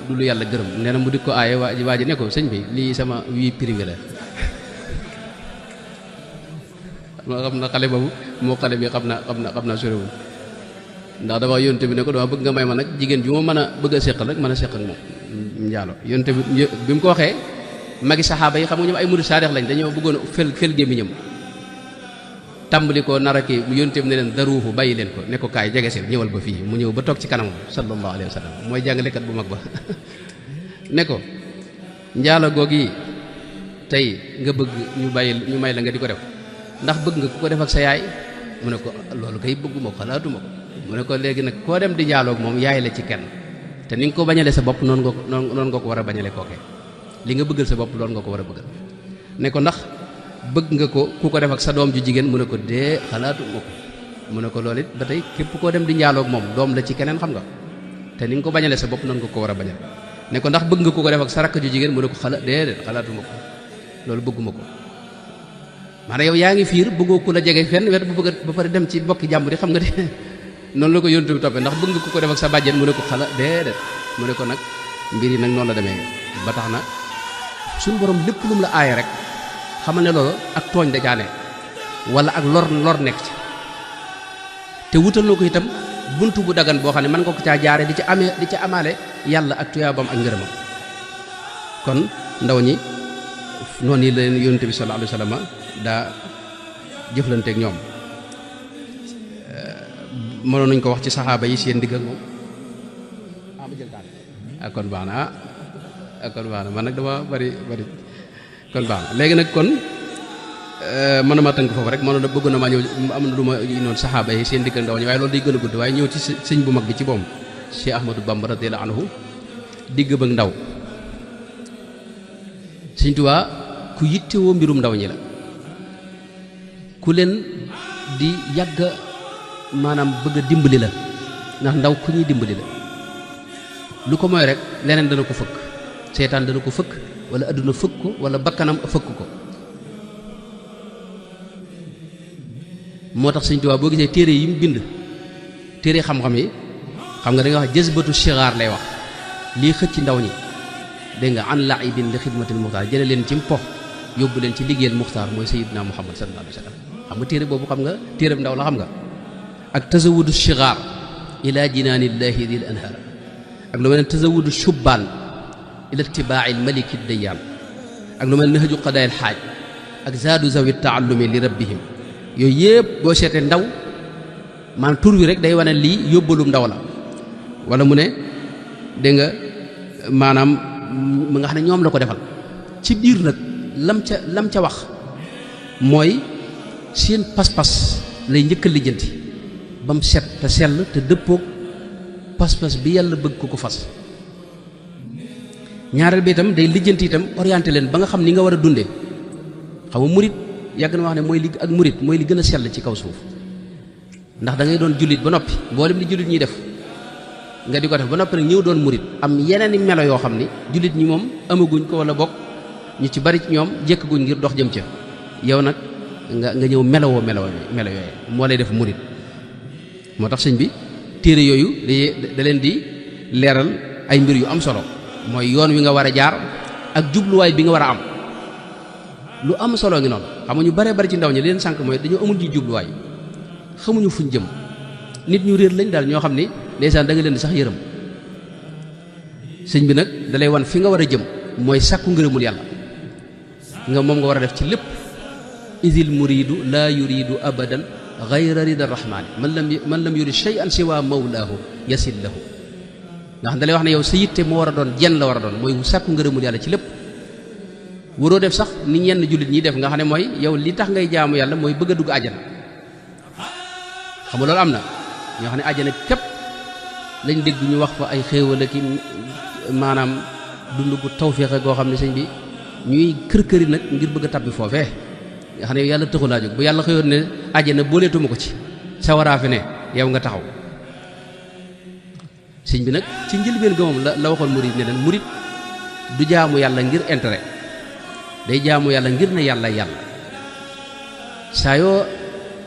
du lu yàlla gërëm nee na mu di ko aaye waa ji ne ko sëñ bi lii sama vie privée la xam na xale boobu moo xale bi xam naa sorewul ndax dafa yonte bi ne ko dama bëgg nga may ma nag jigéen ju ma mën a bëgg a seqal rek mën a seq ak moom njaalo yonte bi mu ko waxee magi saxaaba yi xam nga ñoom ay murid saadix lañ dañoo bëggoon fel gémmiñam tàmbali ko nar a kii yonte bi ne leen daruufu bàyyi leen ko ne ko kaay jege seen ñëwal ba fii mu ñëw ba toog ci kanamam sallallahu alayhi wa sallam mooy jàngalekat bu mag ba ne ko njaalo goog yi tey nga bëgg ñu may la nga di ko def ndax bëgg nga ku ko def ak sa yaay mu ne ko loolu kay bëgguma ko xalaatuma ko mu ne ko léegi nag koo dem di njaaloog moom yaay la ci kenn te ni nga ko bañale sa bopp noonu nga ko war a bañale kookee li nga bëggal sa bopp loolu nga ko war a bëggal ne ko ndax bëgg nga ko ku ko def ak sa doom ju jigéen mu ne ko dee xalaatuma ko mu ne ko loolu it ba tey képp koo dem di njaaloog moom doom la ci keneen xam nga te ni nga ko bañale sa bopp noonu nga ko war a bañal ne ko ndax bëgg nga ku ko def ak sa rakk ju jigéen mu ne ko xalaatuma ko loolu bëgguma ko maanaam yow yaa ngi fiir bëggoo ku la jege fenn wet bu bëgg ba pare dem ci bokki jàmbur yi xam nga de noonu la ko yontu bi toppee ndax bëgg nga ku ko def ak sa bàjjen mu ne ko déedéet mu ne ko nag mbir yi nag noonu la demee ba tax na suñu borom lépp lu mu la aaye rek xamal ne loolu ak tooñ da jaane wala ak lor nekk ci te wutal na ko itam buntu bu dagan boo xam ne mën nga ko caa jaare di ca amaale yàlla ak tuyaabam ak ngërëmam kon ndaw ñi noonu yi leen yonent bi sallallahu alayhi wa sallam daa jëflanteeg ñoom. mënoon nañ ko wax ci saxaaba yi seen digg ak moom ma jël tànn ak kon baax na ak kon baax na man nag dama bari kon baax na léegi nag kon mën ma tënk foofu rek mënoon na bëgg na maa ñëw am na lu ma noonu saxaaba yi seen digg ak ndaw ñi waaye loolu day gën a gudd waaye ñëw ci sëñ bu mag bi ci boom Cheikh Ahmadou Bamba radiyallahu anhu digg ba ndaw Sëñ Tuubaa ku yittewoo mbirum ndaw ñi la ku leen di yàgg maanaam bëgg a dimbali la ndax ndaw ku ñuy dimbali la lu ko mooy rek leneen dana ko fëkk seetaan dana ko fëkk wala adduna fëkk ko wala bakkanam fëkk ko moo tax Sëñ Tuubaa boo gisee téere yi mu bind téere xam-xam yi xam nga da nga wax jësbatu sigaar lay wax lii xëcc ndaw ñi dégg nga an laibin li xidmatil muxtaar jële leen ci mpox yóbbu leen ci liggéeyal muxtaar mooy sayidna muhammad sallallahu alayhi wa sallam xam nga téere boobu xam nga téereem ndaw la xam nga ak tazawudu sigaar ila jinaanillahi dil anhar ak lu mel ne tazawudu shubbaan ila itibaa'i maliki dayyaan ak lu mel ne nahju qadaa'il xaaj ak zaadu zawi taallumi li rabbihim yooyu yëpp boo seetee ndaw maanaam tur wi rek day wane lii yóbbalum ndaw la wala mu ne dégg nga maanaam mu nga xam ne ñoom la ko defal ci biir nag lam ca wax mooy seen pas-pas lay njëkk a lijjanti ba mu set te sell te dëppoog pas-pas bi yàlla bëgg ko fas ñaareel bi itam day lijjanti itam orienté leen ba nga xam ni nga war a dundee xam nga murit yàgg na wax ne mooy li ak murit mooy li gën a sell ci kaw suuf ndax da ngay doon jullit ba noppi mboolem li jullit ñuy def nga di ko def ba noppi nag ñëw doon murit am yeneen i melo yoo xam ni jullit ñi moom amaguñ ko wala bokk ñu ci bari ci ñoom jékkaguñ ngir dox jëm ca yow nag nga ñëw melo yooyu moo lay def murit moo tax sëñ bi téere yooyu da leen di leeral ay mbir yu am solo mooy yoon wi nga war a jaar ak jubluwaay bi nga war a am lu am solo ngi noonu xam nga ñu baree bari ci ndaw ñi leen sànq mooy dañoo amul ji jubluwaay xamuñu fuñ jëm nit ñu réer lañ daal ñoo xam ni ndeysaan da nga leen di sax yërëm sëñ bi nag dalay wan fi nga war a jëm mooy sàkku ngërëmul yàlla nga moom nga war a def ci lépp idil muridu laa yuridu abadan gayra rida rahmaani man lam yurid shay'an siwa mawlaahu yasil lahu ndax dalay wax ne yow sa yitte moo war a doon jenn la war a doon mooy sàkku ngërëmul yàlla ci lépp waroo def sax ni ñenn jullit ñi def nga xam ne mooy yow li tax ngay jaamu yàlla mooy bëgg a dugg àjjana xam nga loolu am na ñoo xam ne àjjana képp lañ dégg ñu wax fa ay xéewal ak maanaam dund gu tawféex goo xam ne sëñ bi ñuy kër-këri nag ngir bëgg a tabbi foofee nga xam ne yàlla taxul laa jóg bu yàlla xëyoon ne àjjana booleetuma ko ci sawaraa fi ne yow nga taxaw sëñ bi nag ci njëlbeen ga moom la waxoon murid ne leen murid du jaamu yàlla ngir intérêt day jaamu yàlla ngir ne yàlla saa yoo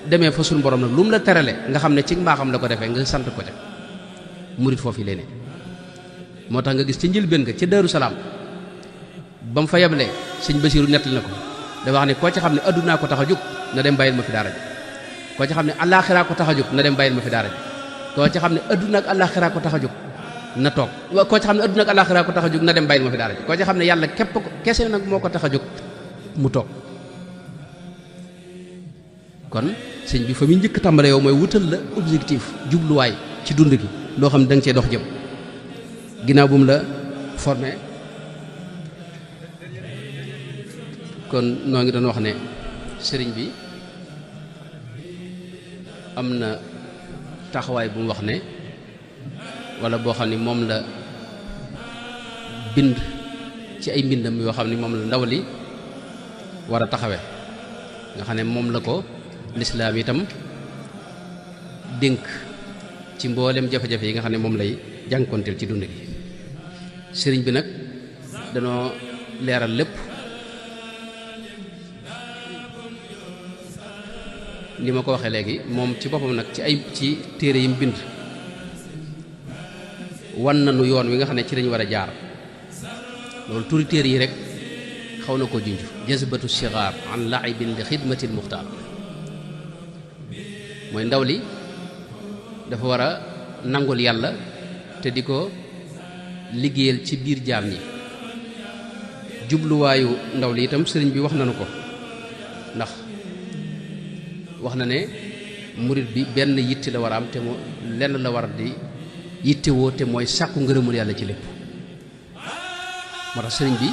demee fa suñu borom nag lu mu la terale nga xam ne ci mbaaxam la ko defee nga sant ko ca murit foofu lay ne moo tax nga gis ci njëlbéen nga ca Daaru Salaam ba mu fa yeblee sëñ Basiiru nettali na ko da wax ne koo ci xam ne addunaa ko tax a jóg na dem bàyyil ma fi daara ji koo ci xam ne allaaxiraa ko tax a jóg na dem bàyyil ma fi daara ji koo ci xam ne adduna ak allaaxiraa ko tax a jóg na toog koo ci xam ne adduna ak allaaxiraa ko tax a jóg na dem bàyyil ma fi daara ji koo ci xam ne yàlla képp kese nag moo ko tax a jóg mu toog kon sëñ bi fa muy njëkk tàmbale yow mooy wutal la objectif jubluwaay ci dund gi loo xam ne da nga cee dox jëm ginnaaw bu mu la formé kon noo ngi doon wax ne sëriñ bi am na taxawaay bu mu wax ne walla boo xam ne moom la bind ci ay mbindam yoo xam ne moom la ndaw li war a taxawe nga xam ne moom la ko lislaam itam dénk ci mboolem jafe-jafe yi nga xam ne moom lay jànkonteel ci dund gi sëriñ bi nag danoo leeral lépp ni ma ko waxee léegi moom ci boppam nag ci téere yi mu bind wan nañu yoon wi nga xam ne ci lañu war a jaar loolu turi téere yi rek xaw na koo junj jazbatu sigaar an laibin li xidmatil muxtaar mooy ndaw li dafa war a nangul yàlla te di ko liggéeyal ci biir jaam ñi jubluwaayu ndaw li itam sëriñ bi wax nañu ko ndax wax na ne murit bi benn yitte la war a am te moo lenn la war di yittewoo te mooy sàkku ngërëmul yàlla ci lépp moo tax sëriñ bi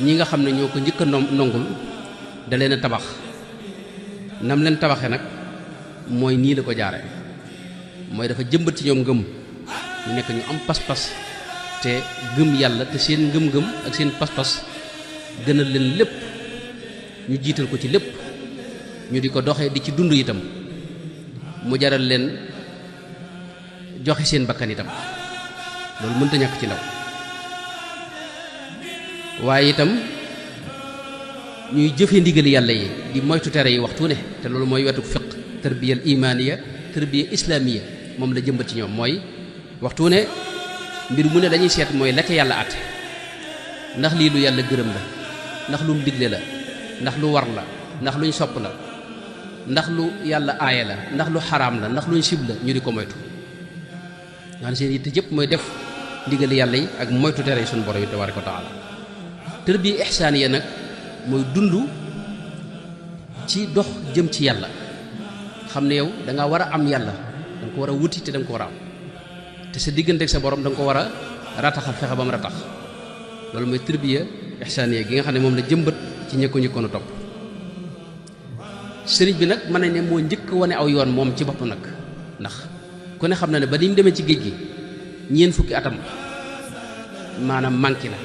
ñi nga xam ne ñoo ko njëkk a nongul da leen a tabax nam leen tabaxee nag mooy nii la ko jaare mooy dafa jëmbat ci ñoom ngëm ñu nekk ñu am pas-pas te gëm yàlla te seen ngëm-ngëm ak seen pas-pas gënal leen lépp ñu jiital ko ci lépp ñu di ko doxee di ci dund itam mu jaral leen joxe seen bakkan itam loolu mënta ñàkk ci ndaw waaye itam ñuy jëfe ndigal yàlla yi di moytu tere yi waxtu ne te loolu mooy wetu fiq tarbiyal imaniya tarbiya islamiya moom la jëmbat ci ñoom mooy waxtu ne mbir mu ne dañuy seet mooy la ca yàlla àtte ndax lii lu yàlla gërëm la ndax lu mu digle la ndax lu war la ndax luñ sopp la ndax lu yàlla aaye la ndax lu xaraam la ndax luñ sib la ñu di ko moytu nga xam seen yitte jëpp mooy def ndigal yàlla yi ak moytu tere yi suñu borom yi tabaaraka wa taala tarbiya ihsaaniya nag mooy dund ci dox jëm ci yàlla xam ne yow da nga war a am yàlla da nga ko war a wuti te da nga ko war a am te sa diggante ak sa borom da nga ko war a rataxal fexe ba mu ratax loolu mooy tarbiya ihsaaniya gi nga xam ne moom la jëmbat ci ñëkkoon a topp sëriñ bi nag mën nañ ne moo njëkk wane aw yoon moom ci bopp nag ndax ku ne xam na ne ba ni mu demee ci géej gi ñeent fukki atam maanaam manqué la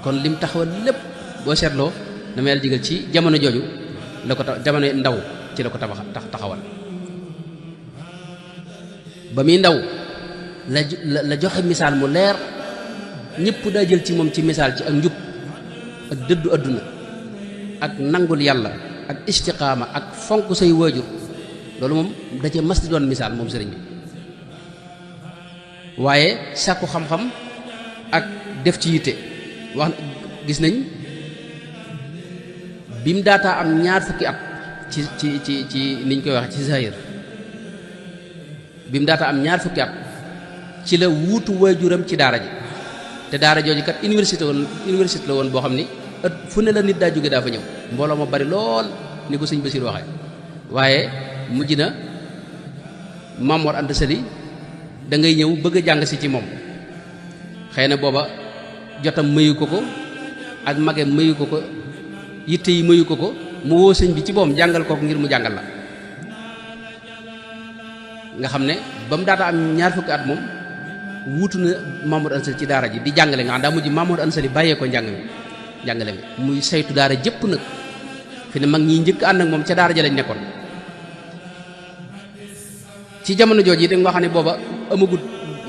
kon lim taxawal lépp boo seetloo dama yàlla jigal ci jamono jooju la ko jamono ndaw ci la ko taxawal ba muy ndaw la joxe misaal mu leer ñëpp daa jël ci moom ci misaal ci ak njub ak dëddu adduna ak nangul yàlla ak istiqaama ak fonk say waajur loolu moom da cee mas di doon misaal moom sëriñ bi waaye sàkku xam-xam ak def ci yitte wax gis nañ bi mu daataa am ñaar fukki at ci niñ koy waxe ci zahir bi mu daataa am ñaar fukki at ci la wuutu waajuram ci daara ji te daara jooju kat université la woon boo xam ni fu ne la nit daa jóge daa fa ñëw mbooloo ma bari lool ni ko sëñ Basiir waxee waaye mujj na Maam Mor Anta Sali da ngay ñëw bëgg a jàng si ci moom xëy na booba jotam mayu ko ko ak magem mayu ko ko yitte yi mayu ko ko mu woo sëñ bi ci boom jàngal ko ngir mu jàngal la nga xam ne ba mu daata am ñaar fukki at moom wuutu na Mamadou Ansali ci daara ji di jàngale nga xam daa mujj Mamadou Ansali bàyyee ko jàngale mi muy saytu daara jëpp nag fi ne mag ñi njëkk ànd ak moom ca daara ja lañ nekkoon ci jamono jooju yi da nga xam ne booba amagut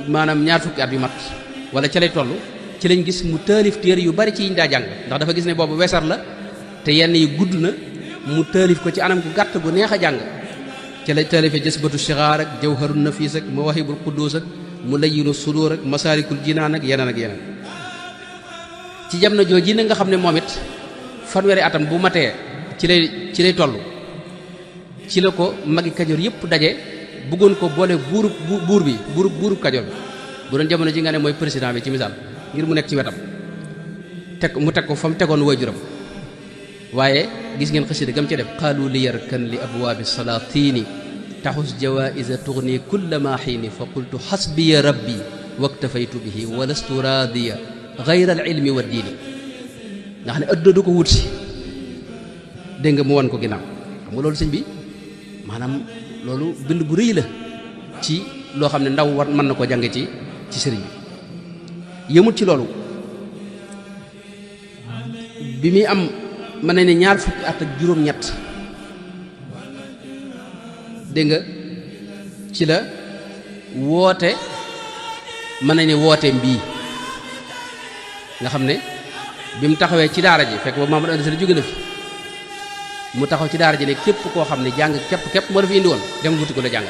maanaam ñaar fukki at yu mat wala ca lay toll ci lañ gis mu taalif téere yu bari ci yiñ daa jàng ndax dafa gis ne boobu wesar la te yenn yi gudd na mu taalif ko ci anam gu gàtt gu neex a jàng ci lay taalifee Jasbatu Sixaar ak Jawharun Nafiis ak Mawaahibul Quddus ak Mulayyinu Sudur ak Masaalikul Jinaan ak yeneen ci jamono jooju yi nga xam ne moom it fanweeri atam bu matee ci lay toll ci la ko magi Kajoor yëpp daje bëggoon ko boole buurub Kajoor bi bu doon jamono ji nga ne mooy président bi ci misaal ngir mu nekk ci wetam mu teg ko fa mu tegoon waajuram waaye gis ngeen xasida gam ci def qaalu li yarkan li abwaabi salaatini taxus jawaïsa tugni kulla ma xiini fa qultu xasbiya rabbi waktafaytu bihi wa lastu raadiya gayra al ilmi wa diini nga xam ne adduna du ko wut si dégg nga mu wan ko ginnaaw xam nga loolu sëñ bi maanaam loolu bind bu rëy la ci loo xam ne ndaw war mën na koo jànge ci sëriñ bi yëmut ci loolu bi muy am mën na ne ñaar fukki at ak juróom-ñett dégg nga ci la woote mën na ne woote mbii nga xam ne bi mu taxawee ci daara ji fekk ba Mamadou Anta Sali jóge na fi mu taxaw ci daara ji ne képp koo xam ne jàng képp moo la fi indi woon dem wuti ko la jàng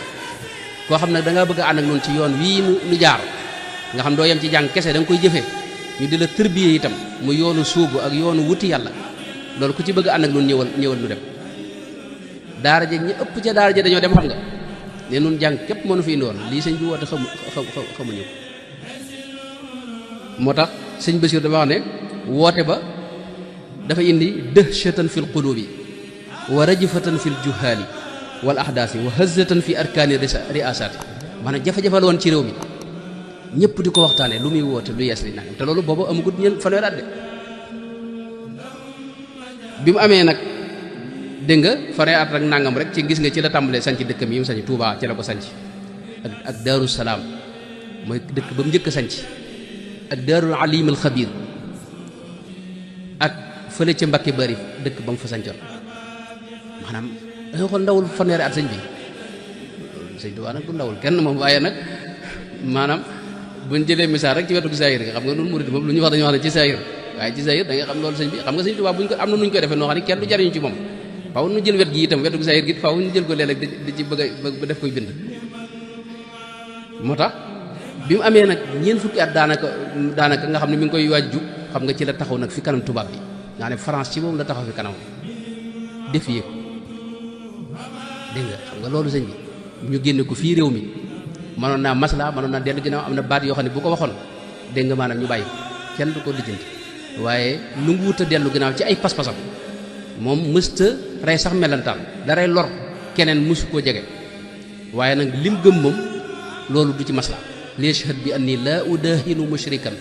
koo xam ne da ngaa bëgg a ànd ak noonu ci yoon wii nu jaar nga xam doo yem ci jàng kese da nga koy jëfee ñu di la tërbiye itam mu yoonu suubu ak yoonu wuti yàlla loolu ku ci bëgg a ànd ak noonu ñëwal nu dem daara ji ñi ëpp ca daara ji dañoo dem xam nga ne nun jàng képp moo nu fi indi woon lii sëñ bi woote xamuñu ko moo tax sëñ Basiir dafa wax ne woote ba dafa indi dëhshatan fil qulubi wa rajfatan fil juhaali wal ahdaasi wa hazatan fi arkaani riasaati maanaam jafe-jafe la woon ci réew mi ñëpp di ko waxtaane lu muy woote lu yees li nangam te loolu boobu amagut ñeent fanweeri at de bi mu amee nag dégg nga fanweeri at ak nangam rek ci gis nga ci la tàmbalee sanc dëkkam yi mu sanc Touba ci la ko sanc ak Daaru Salaam mooy dëkk ba mu njëkk a sanc ak Daarul Alim al Xabir ak fële ca Mbakke Bari dëkk ba mu fa sancoon maanaam danga xool ndawul fanweeri at sëñ bi sëñ Tuubaa nag du ndawul kenn moom waaye nag maanaam buñ jëlee misaal rek ci wetu saayir nga xam nga noonu murid moom lu ñu wax dañu wax ne ci saayir waaye ci saayir da nga xam loolu sëñ bi xam nga sëñ Tuubaa buñ ko am na nuñ koy defee noo xam ne kenn du jariñu ci moom faaw nu jël wet gi itam wetu saayir gi faaw ñu jël ko léeg-léeg di ci bëgg a def koy bind moo tax bi mu amee nag ñeent fukki at daanaka nga xam ne mi ngi koy waaj jub xam nga ci la taxaw nag fi kanam tubaab bi nga ne France ci moom la taxaw fi kanam défier ko dégg nga xam nga loolu sëñ bi ñu génne ko fii réew mi mënoon naa masla mënoon naa dellu ginnaaw am na baat yoo xam ne bu ko waxoon dégg nga maanaam ñu bàyyi ko kenn du ko lijjanti waaye lu ngu wut a dellu ginnaaw ci ay pas-pasam moom mësta rey sax melantaan da rey lor keneen mësu koo jege waaye nag lim gëm moom loolu du ci masla liyashhad bi anni laa udahinu mushrikan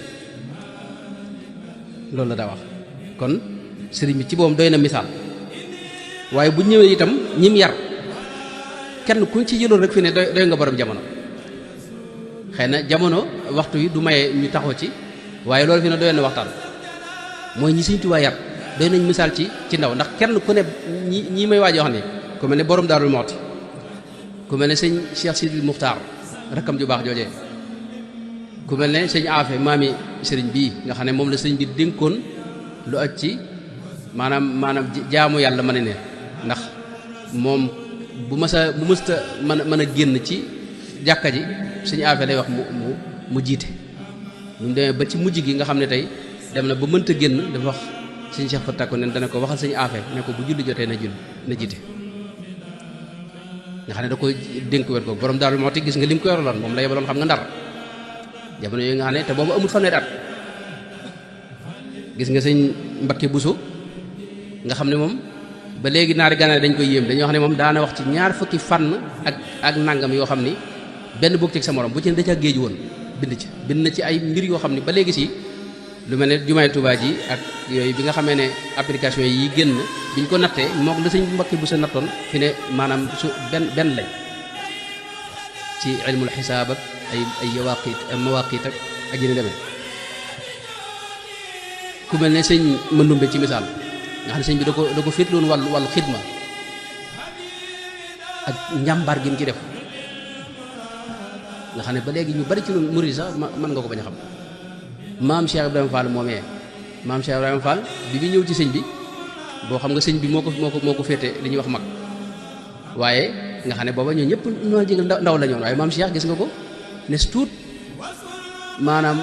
loolu la daa wax kon sëriñ bi ci boom doy na misaal waaye bu ñëwee itam ñim yar kenn kuñ ci jëloon rek fi ne doy nga borom jamono xëy na jamono waxtu yi du maye ñu taxaw ci waaye loolu fi ne doy na waxtaan mooy ñi Sëriñ Tuubaa yar doy nañ misaal ci ndaw ndax kenn ku ne ñi may waaj wax ni ku mel ne borom Daarul Muxti ku mel ne sëñ Cheikh Sidil Muxtaar rakkam ju baax joojee ku mel ne sëñ Afe maami sëriñ bii nga xam ne moom la sëriñ bi dénkoon lu aj ci maanaam jaamu yàlla ma ne ndax moom bu mësta mën a génn ci jàkka ji sëñ Afe lay wax mu jiite mu demee ba ci mujj gi nga xam ne tey dem na ba mënta génn dafa wax sëñ Cheikh Fatak ko ne dana ko waxal sëñ Afe ne ko bu julli jotee na jiite nga xam ne da koy dénk wet ko borom Daaru Muxti gis nga lim ko yoraloon moom la yebaloon xam nga Ndar jamono yooyu nga xam ne te boobu amul fanweeri at gis nga sëñ Mbakke Buso nga xam ne moom ba léegi naari gànnaar dañ koy yéem dañuy wax ne moom daana wax ci ñaar fukki fànn ak nangam yoo xam ni benn bokk ci sa morom bu ci ne da ca géej woon bind na ci ay mbir yoo xam ne ba léegi si lu mel ne jumaay Tuubaa ji ak yooyu bi nga xamee ne application yi génn biñ ko nattee moom la sëñ Mbakke Buso nattoon fi ne maanaam su benn lañ ci ilmul xisaab ak ay mawaqit ak yéen demee ku mel ne sëñ Mandumbe ci misaal nga xam ne sëñ bi da ko féetloon wàllu xidma ak njàmbaar gi mu ci def nga xam ne ba léegi ñu bari ci loolu murid sax mën nga ko bañ a xam maam Cheikh Ibrahima Fall moomee maam Cheikh Ibrahima Fall bi ñëw ci sëñ bi boo xam nga sëñ bi moo ko féete li ñuy wax mag waaye nga xam ne booba ñoo ñëpp ñoo jégal ndaw la ñoon waaye maam Cheikh gis nga ko nes tuut maanaam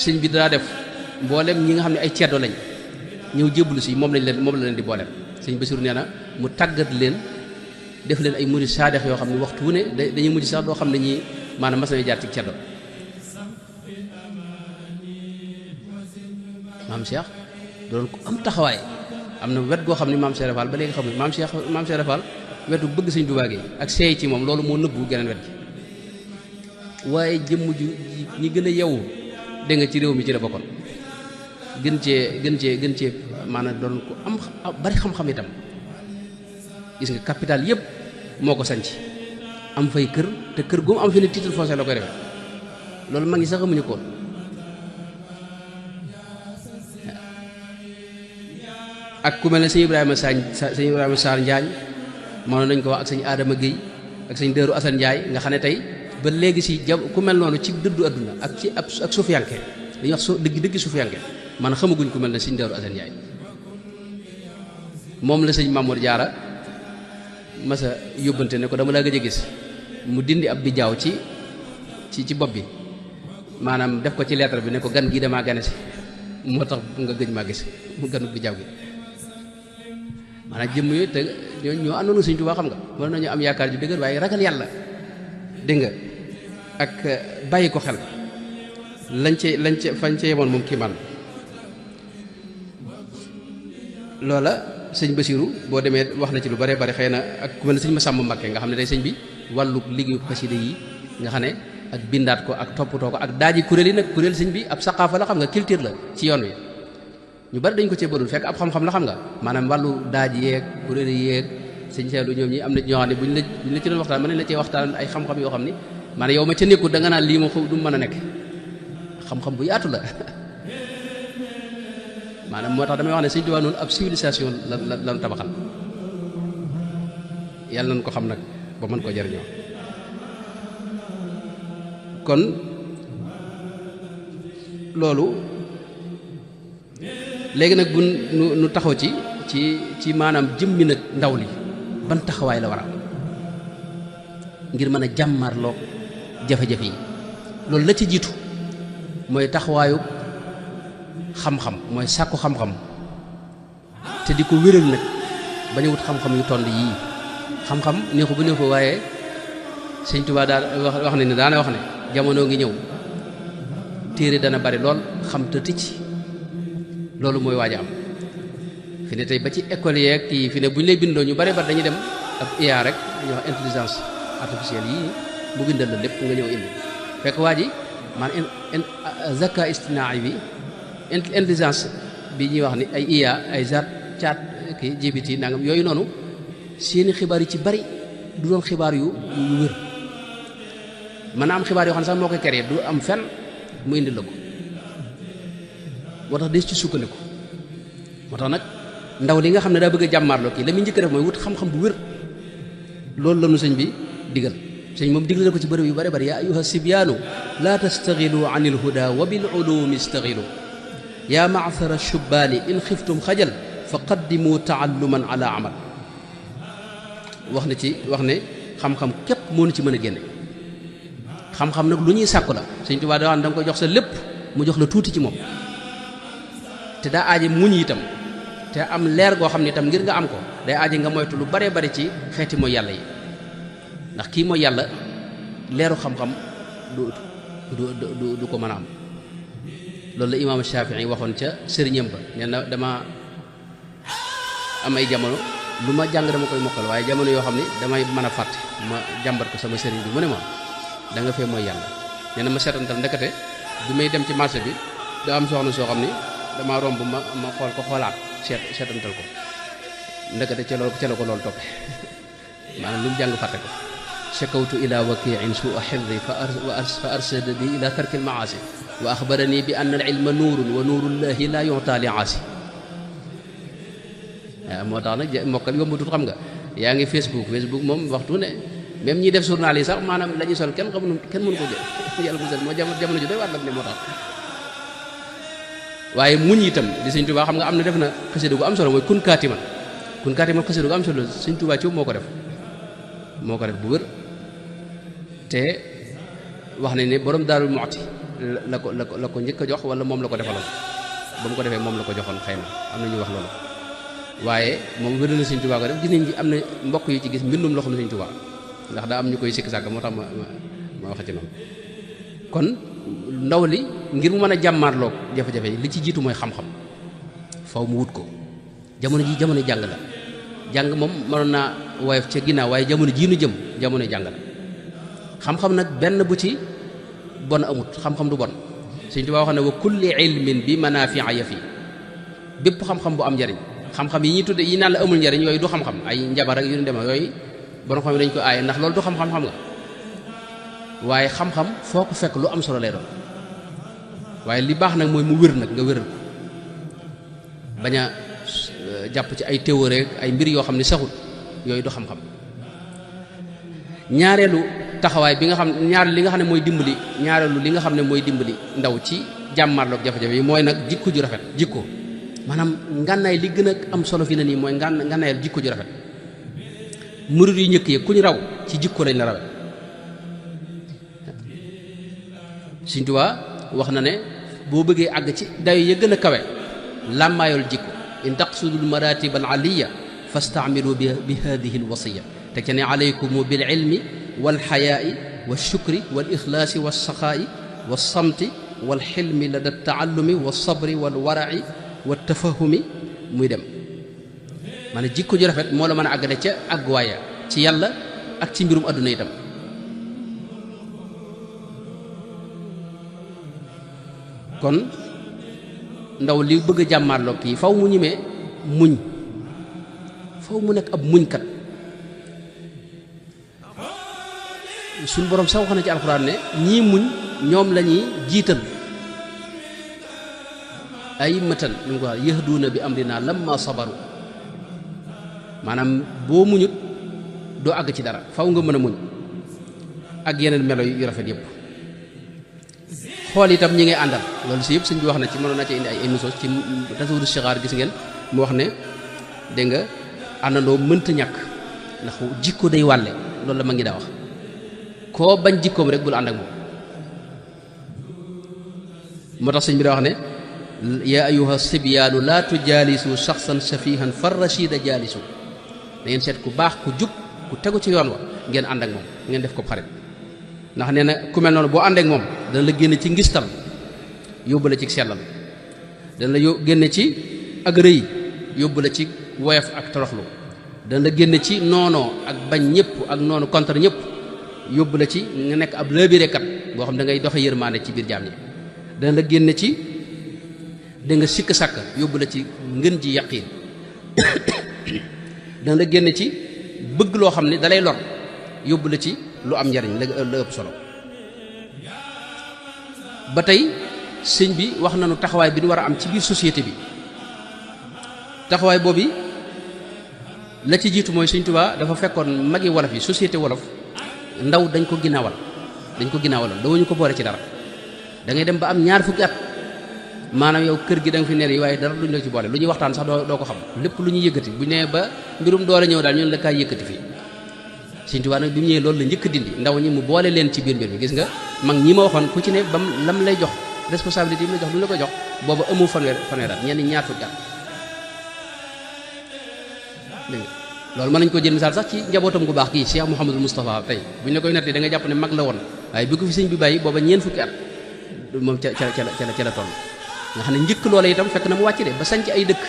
sëñ bi daa def mboolem ñi nga xam ne ay ceddo lañ ñëw jébbalu si moom la leen di booleem sëñ Basiru nee na mu tàggat leen def leen ay murid saadex yoo xam ne waxtu wu ne dañuy mujj sax doo xam ne ñii maanaam mas nañu jaar ci ceddo maam Cheikh doon ko am taxawaay am na wet goo xam ne maam Cheikh Fall ba léegi xam ne maam Cheikh Fall wetu bëgg sëñ Tuubaa gi ak seey ci moom loolu moo nëbbu geneen wet gi waaye jëmm ju ñi gën a yeewu dégg nga ci réew mi ci la bokkoon gën cee maanaam doon ko am bari xam-xam itam gis nga capital yëpp moo ko sanc am fay kër te kër gu mu am fi ne titre foncier la koy defee loolu mag ñi sax amuñu ko ak ku mel ne sëñ Ibrahima Sarr Njaañ mënoon nañ ko wax ak sëñ Adama Guèye ak sëñ Dëru Assane Ndiaye nga xam ne tey ba léegi si ku mel noonu ci dëddu adduna ak ci ak suufiyanke li ñuy wax dëgg suufiyanke man xamaguñ ku mel ne sëñ Dëru Assane Ndiaye moom la sëñ Mamour Diarra masa yóbbante ne ko dama laa gëj a gis mu dindi ab bijaaw ci bopp bi maanaam def ko ci lettre bi ne ko gan gi damaa gane si moo tax nga gëj maa gis mu ganu bijaaw gi maanaam jëmm yooyu te ñoo àndoon Sëñ Tuubaa xam nga mën nañu am yaakaar ju dëgër waaye ragal yàlla dégg nga ak bàyyi ko xel lañ ca fañ ca yemoon moom kii man loola sëñ Basiru boo demee wax na ci lu bare bare xëy na ak ku mel ne sëñ Masamba Mbakke nga xam ne day sëñ bi wàllu liggéeyu xasida yi nga xam ne ak bindaat ko ak toppatoo ko ak daaji kuréel yi nag kuréel sëñ bi ab saqaafa la xam nga culture la ci yoon wi ñu bari dañ ko cee bëggul fekk ab xam-xam la xam nga maanaam wàllu daaji yeeg kuréel yi yeeg sëñ Seedu ñoom ñi am na ñoo xam ne buñ la ci doon waxtaan mën nañ la cee waxtaan ay xam-xam yoo xam ni maanaam yow ma ca nekkul da nga naan lii ma du mën a nekk xam-xam bu yaatu la maanaam moo tax damay wax ne sëñ Tuubaa noonu ab civilisation la tabaxal yàlla nañ ko xam nag ba mën ko jariñoo kon loolu léegi nag bu nu taxaw ci maanaam jëmmi nag ndaw li ban taxawaay la war a am ngir mën a jàmmarloo jafe-jafe yi loolu la ci jiitu mooy taxawaayu xam-xam mooy sàkku xam-xam te di ko wéral nag bañ a wut xam-xam yu toll yii xam-xam neexu bu neexu waaye sëñ Tuubaa daal wax ne daana wax ne jamono ngi ñëw téere dana bari lool xam te ticc loolu mooy waaj a am fi ne tey ba ci école yeeg kii fi ne bu ñu lay bindoo ñu bari bari dañuy dem ab IA rek dañuy wax intelligence artificielle yii mu bindal la lépp nga ñëw indi fekk waa ji man zaka istinaa bi intelligence bi ñuy wax ni ay IA ay chat kii GPT nangam yooyu noonu seeni xibaar yi ci bari du doon xibaar yu wér mën naa am xibaar yoo xam ne sax moo koy créé du am fenn mu indi la ko moo tax des ci sukkandiku moo tax nag ndaw li nga xam ne daa bëgg a jàmmaarloo kii la muy njëkk def mooy wut xam-xam bu wér loolu la nu sëñ bi digal sëñ moom digal na ko ci bërëb yu bari bari yaa ayuha sibyaanu laa tastaxilu an il huda wa bil ulumi istaxilu yaa maasara shubbaani in xiftum xajal fa qaddimu taalluman ala amal wax ne xam-xam képp moo nu ci mën a génne xam-xam nag lu ñuy sàkku la sëñ Tuubaa da nga koy jox sa lépp mu jox la tuuti ci moom te daa aaje muñ itam te am leer goo xam ne itam ngir nga am ko day aaje nga moytu lu bare bari ci xeeti mooy yàlla yi ndax kii mooy yàlla leeru xam-xam du ko mën a am loolu la imaam Shaafi'i waxoon ca sëriñam ba nee na dama am ay jamono lu ma jàng dama koy mokkal waaye jamono yoo xam ne damay mën a fàtte ma jàmbat ko sama sëriñ bi mu ne ma da nga fee mooy yàlla nee na ma seetantal ndekete bi may dem ci marché bi daa am soxna soo xam ni dama romb ma xool ko xoolaat seetantal ko ndekete ca la ko loolu toppe maanaam lu mu jàng fàtte ko shakawtu ila wakiin suu xifdi fa arsadani ila tarki almaasi wa axbarani bi anna al ilma nuurun wa nuurullahi la yu'ta li aasi waaw moo tax nag mokkal yombatut xam nga yaa ngi Facebook moom waxtu ne même ñi def journal yi sax maanaam la ñuy sol kenn mënu ko jël yàlla musal moo jamono ju doy war nag ne moo tax waaye muñ itam di sëñ Tuubaa xam nga am na def na xasida gu am solo mooy kun kaatiman xasida gu am solo sëñ Tuubaa ci moo ko def bu wér te wax nañ ne borom Daaru Muxti la ko njëkk a jox wala moom la ko defaloon ba mu ko defee moom la ko joxoon xëy na am na ñuy wax loolu waaye moom wér na sëñ Tuubaa ko def gis nañ am na mbokk yu ci gis mbindum loxo na sëñ Tuubaa ndax daa am ñu koy sikk sàkk moo tax ma wax ci noonu kon ndaw li ngir mu mën a jàmmaarloog jafe-jafe yi li ci jiitu mooy xam-xam faw mu wut ko jamono jàng la jàng moom mënoon naa woyof ca ginnaaw waaye jamono jii nu jëm jamono jàng la xam-xam nag benn bu ci bon amut xam-xam du bon Sëñ Tuubaa wax ne wa kulli ilmin bi manaafi'a yafi bépp xam-xam bu am njariñ xam-xam yi ñuy tudde yi naan la amul njariñ yooyu du xam-xam ay njabar ak yu ñu dema yooyu bon xam dañ ko aaye ndax loolu du xam-xam nga waaye xam-xam foo ko fekk lu am solo lay doon waaye li baax nag mooy mu wér nag nga wéral ko bañ a jàpp ci ay théorie ay mbir yoo xam ne saxul yooyu du xam-xam ñaareelu taxawaay bi nga xam li nga xam ne mooy dimbali ñaareelu li nga xam ne mooy dimbali ndaw ci jàmmarloog jafe-jafe yi mooy nag jikko ju rafet jikko maanaam ngànnaay li gën a am solo fi na nii mooy ngànnaayal jikko ju rafet murid yu njëkk yi ku ñu raw ci jikko lañ la rawe Sëñ Tuubaa wax na ne boo bëggee àgg ci dayo ya gën a kawe làmmaayool jikko in taqsudul maratib al aliya fastaamilu bi hadihi al wasiya te ca ne alaykum bil ilmi wal xayaai wal shukri wal ixlaasi wal saxaa'i wal samti wal xilmi la da taallumi wa sabri wal waraci wa tafahumi muy dem maanaam jikko ju rafet moo la mën a àggale ca àgguwaaya ci yàlla ak ci mbirum àdduna itam kon ndaw li bëgg a jàmmaarloo kii faw mu ñimee muñ faw mu nekk ab muñkat suñ boroom sax wax na ci alxuraan ne ñii muñ ñoom la ñuy jiital ay matan ñu ngi ko wax yahduuna bi amrina lamma sabaru maanaam boo muñut doo àgg ci dara faw nga mën a muñ ak yeneen melo yu rafet yëpp xool itam ñi ngay àndal loolu si yëpp sëñ bi wax na ci mënoon naa ci indi ay émission ci tasawudu sixaar gis ngeen mu wax ne dégg nga àndandoo mënta ñàkk ndax jikko day wàlle loolu la ma ngi daa wax koo bañ jikkoom rek bul ànd ak moom moo tax sëñ bi daa wax ne yaa ayuha sibyaanu laa tujaalisu shaxsan safihan far rashida jaalisu da ngeen seet ku baax ku jub ku tegu ci yoon wa ngeen ànd ak moom ngeen def ko xarit ndax nee na ku mel noonu boo ànd ak moom dana la génne ci ngistal yóbbu la ci sellal dana la génne ci ak rëy yóbbu la ci woyof ak toroxlu dana la génne ci noonoo ak bañ ñëpp ak noonu contre ñëpp yóbbu la ci nga nekk ab laabirekat boo xam da ngay doxe yërmaande ci biir jaam ñi dana la génne ci da nga sikk sàkk yóbbu la ci ngën ji yaqiin dana la génne ci bëgg loo xam ne dalay lor yóbbu la ci lu am njariñ la ëpp solo ba tey sëñ bi wax nañu taxawaay bi ñu war a am ci biir société bi taxawaay boobu la ci jiitu mooy Sëñ Tuubaa dafa fekkoon magi wolof yi société wolof ndaw dañ ko ginnaawaloon dawuñu ko boole ci dara da ngay dem ba am ñaar fukki at maanaam yow kër gi da nga fi ner yi waaye dara duñ la ci boole lu ñuy waxtaan sax doo ko xam lépp lu ñuy yëkkati bu ñu nee ba mbirum doole ñëw daal ñun la kaay yëkkati fii Sëñ Tuubaa nag bi mu ñëwee loolu la njëkk dindi ndaw ñi mu boole leen ci biir mbir mi gis nga mag ñi ma waxoon ku ci ne bam lam lay jox responsabilité yi mu lay jox du la ko jox booba amu fanweer at ñenn ñaar fukki at dégg nga loolu mën nañ ko jël misaal sax ci njabootam gu baax kii Cheikh Mouhamadul Moustapha tey bu ñu la koy nettali da nga jàpp ne mag la woon waaye bi ko fi sëñ bi bàyyi booba ñeent fukki at moom ca la toll nga xam ne njëkk loola itam fekk na mu wàcc de ba sanc ay dëkk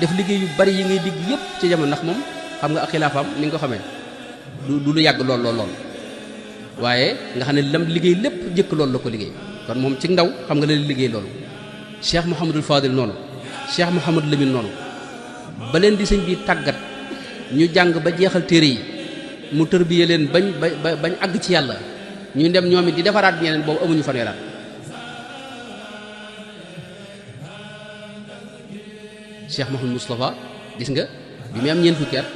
def liggéey yu bari yi ngay digg yépp ci jamono ndax moom xam nga ak xilaafaam ni nga ko xamee du lu yàgg lool waaye nga xam ne lam liggéey lépp njëkk loolu la ko liggéey kon moom ci ndaw xam nga la liggéey loolu Cheikh Mouhamadul Fadil noonu Cheikh Mouhamadou Lamine noonu ba leen di sëñ bi tàggat ñu jàng ba jeexal téere yi mu tërbiye leen bañ àgg ci yàlla ñu dem ñoom it di defaraat ñeneen boobu amuñu fanweeraat Cheikh Mouhamadou Moustapha gis nga bi mu am ñeent fukki at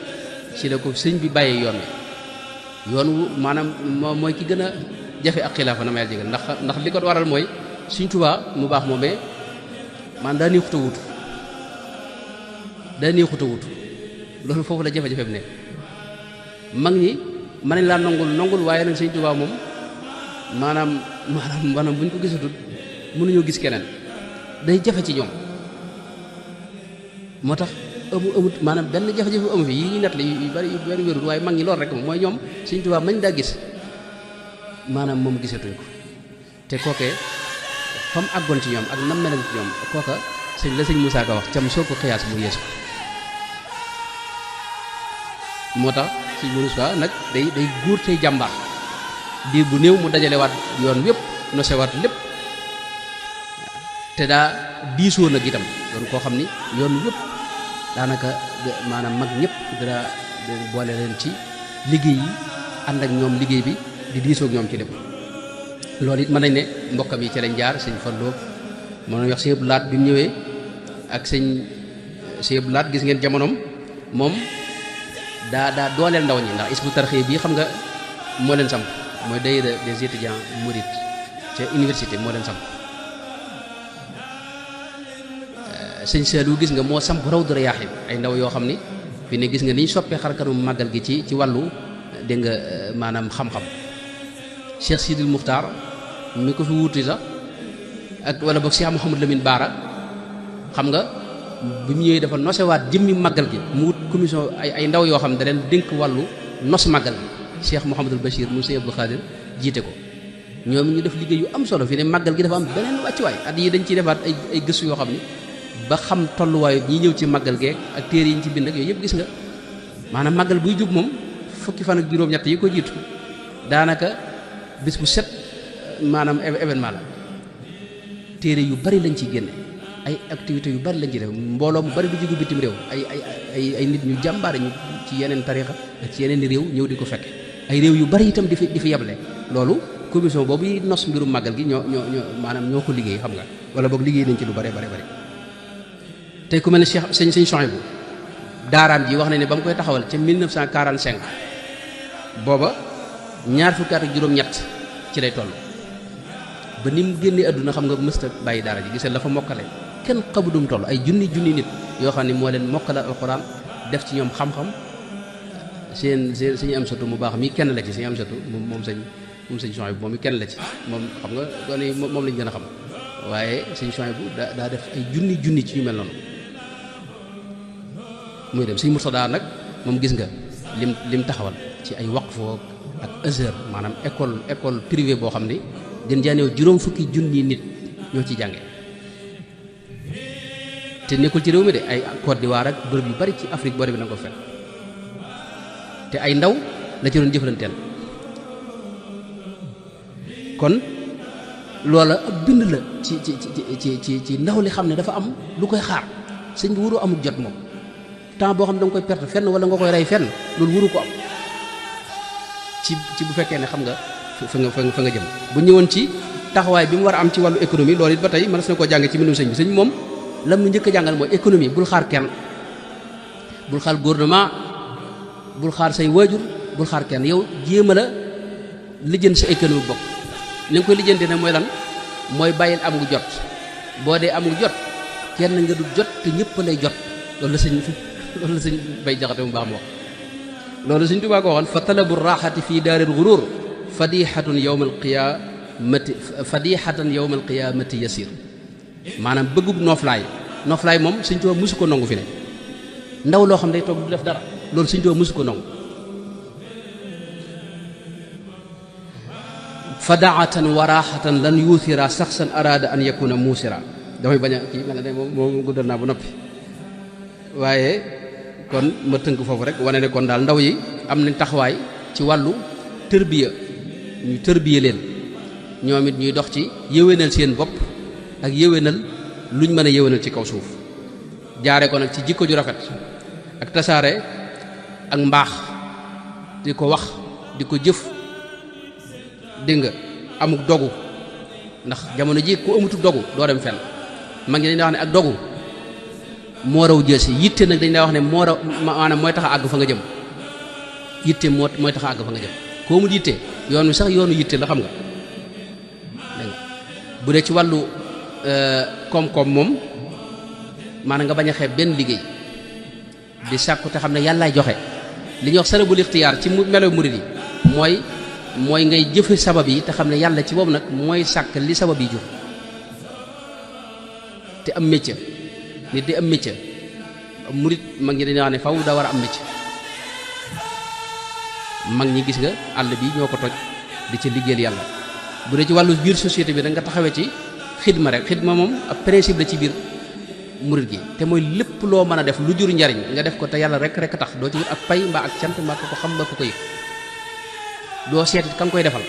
ci la ko sëñ bi bàyyee yoon wi yoon wu maanaam mooy ki gën a jafe ak xilaafa na ma yàlla jégal ndax li ko waral mooy Sëñ Tuubaa mu baax moomee man daa neexut a wutu loolu foofu la jafe-jafe bi ne mag ñi mën nañ laa nongul waaye nag Sëñ Tuubaa moom maanaam bu ñu ko gisatul mënuñoo gis keneen day jafe ci ñoom moo tax amut maanaam benn jafe-jafe amu fi yi ñu net la yu bari wérul waaye mag ñi loolu rek moom mooy ñoom Sëñ Tuubaa mañ daa gis maanaam moom gisatuñ ko te kookee fa mu àggoon ci ñoom ak nam meloon ci ñoom kooka sëñ Moussa Ka wax cam soo ko xiyaas mu yeesu ko moo tax sëñ Moussa nag day góor tey jàmbaar diir bu néew mu dajalewaat yoon wépp nosewaat lépp te daa diisoo nag itam doon koo xam ni yoon wépp daanaka maanaam mag ñëpp dara boole leen ci liggéey yi ànd ak ñoom liggéey bi di diisoo ak ñoom ci lépp loolu it mën nañ ne mbokkam yi ci lañ jaar sëñ Fallou moo nañ wax sëñ Abdou Lahat bi mu ñëwee ak sëñ Abdou Lahat gis ngeen jamonoom moom daa dooleel ndaw ñi ndax Hizbut Tarqiyyah bii xam nga moo leen samp mooy daayira des étudiants mourides ca université moo leen samp sëñ Saliou gis nga moo samp Rawdu Rayaahiin ay ndaw yoo xam ni fi ne gis nga ni ñu soppee xarkanu màggal gi ci wàllu dégg nga maanaam xam-xam Cheikh Sidil Muxtaar mi ko fi wuuti sax ak wala boog Cheikh Mouhamadou Lamine Baara xam nga bi mu ñëwee dafa nosewaat jëmmi màggal gi mu wut commission ay ndaw yoo xam ne da leen dénk wàllu nos màggal gi Cheikh Mouhamadul Bachir mu Sëñ Abdou Khadir jiite ko ñoom ñu def liggéey yu am solo fi ne màggal gi dafa am beneen wàccuwaay at yi dañ ciy defaat ay gëstu yoo xam ni ba xam tolluwaayu ñi ñëw ci màggal geek ak téere yi ñu ci bind ak yooyu yëpp gis nga maanaam màggal buy jub moom fukki fan ak juróom-ñett yi ko jiitu daanaka bis bu set maanaam événement la téere yu bari lañ ciy génne ay activités yu bari lañ ci def mbooloo mu bari du jóge bitim réew ay nit ñu jàmbaare ñu ci yeneen tariixa ak ci yeneen réew ñëw di ko fekke ay réew yu bari itam di fi yeble loolu commission boobu yi nos mbirum màggal gi ñoo maanaam ñoo ko liggéey xam nga wala boog liggéey nañ ci lu bari tey ku mel ne Cheikh sëñ Souhaïbou daaraam ji wax na ne ba mu koy taxawal ca 1945 booba ñaar fukki at ak juróom-ñett ci lay toll ba ni mu génnee àdduna xam nga mësta bàyyi daara ji gisal la fa mokkale kenn xamudum toll ay junni nit yoo xam ne moo leen mokkale alxuraan def ci ñoom xam-xam seen suñu am satu mu baax mi kenn la ci suñu am satu moom sëñ Souhaïbou moom mi kenn la ci moom xam nga gone yi moom lañu gën a xam waaye sëñ Souhaïbou daa def ay junni ci ñu mel noonu muy dem sëñ Murtada nag moom gis nga lim taxawal ci ay waqf ak Azhar maanaam école privée boo xam ni gën jaaneew juróom fukki junni nit ñoo ci jànge te nekkul ci réew mi de ay Côte d'Ivoire ak bërëb yu bari ci Afrique boo demee na ko fekk te ay ndaw la ci doon jëflanteel kon loola ab bind la ci ndaw li xam ne dafa am lu koy xaar sëñ bi wuru amul jot moom temps boo xam ne da nga koy perte fenn wala nga koy rey fenn loolu wuru ko am ci bu fekkee ne xam nga fa nga jëm bu ñëwoon ci taxawaay bi mu war a am ci wàllu économie loolu it ba tey mënees na koo jànge ci mbindum sëñ bi sëñ moom lam nu njëkk a jàngal mooy économie bul xaar kenn bul xaar gouvernement bul xaar say waajur bul xaar kenn yow jéem a la lijjanti sa économie bopp li nga koy lijjanti nag mooy lan mooy bàyyil am ngu jot boo dee am ngu jot kenn nga du jot te ñëpp lay jot loolu la sëñ bay jaxate mu baax mu wax loolu sëñ Tuubaa ko waxoon fa talabu raaxati fii daaril guruur fadixatan yowma alqiyaamati yasir maanaam bëggub nooflaay moom sëñ Tuubaa mësu ko nangu fi ne ndaw loo xam day toog du def dara loolu sëñ Tuubaa mësu ko nangu fadaatan wa raaxatan lan yuuthira saxsan araada an yakuna muusira damay bañ a kii mel ne moom guddal naa ba noppi waaye kon ma tënk foofu rek wane ne kon daal ndaw yi am nañ taxawaay ci wàllu tërbiya ñu tërbiya leen ñoom it ñuy dox ci yéwénal seen bopp ak yéwénal luñ mën a yéwénal ci kaw suuf jaare ko nag ci jikko ju rafet ak tasaare ak mbaax di ko wax di ko jëf dégg nga amuk dogu ndax jamono ji ku amutu dogu doo dem fenn mag ñi dañ wax ne ak dogu moo raw jësi yitte nag dañ daa wax ne moo raw maanaam mooy tax a àgg fa nga jëm yitte mooy tax a àgg fa nga jëm koo mu yitte yoon wi sax yoonu yitte la xam nga dégg nga bu dee ci wàllu koom-koom moom maanaam nga bañ a xeeb benn liggéey di sàkku te xam ne yàllaay joxe li ñuy wax salabul ixtiyaar ci melo murid yi mooy ngay jëfe sabab yi te xam ne yàlla ci boobu nag mooy sàkk li sabab yi jur te am métier nit di am métier murid mag ñi dañuy wax ne faw daa war a am métier mag ñi gis nga àll bi ñoo ko toj di ci liggéeyal yàlla bu dee ci wàllu biir société bi da nga taxawee ci xidma rek xidma moom ab principe la ci biir murid gi te mooy lépp loo mën a def lu jur njariñ nga def ko te yàlla rek tax doo ci wut ak pay mbaa ak cant mbaa ko xam mbaa ko yëg doo seetit ka nga koy defal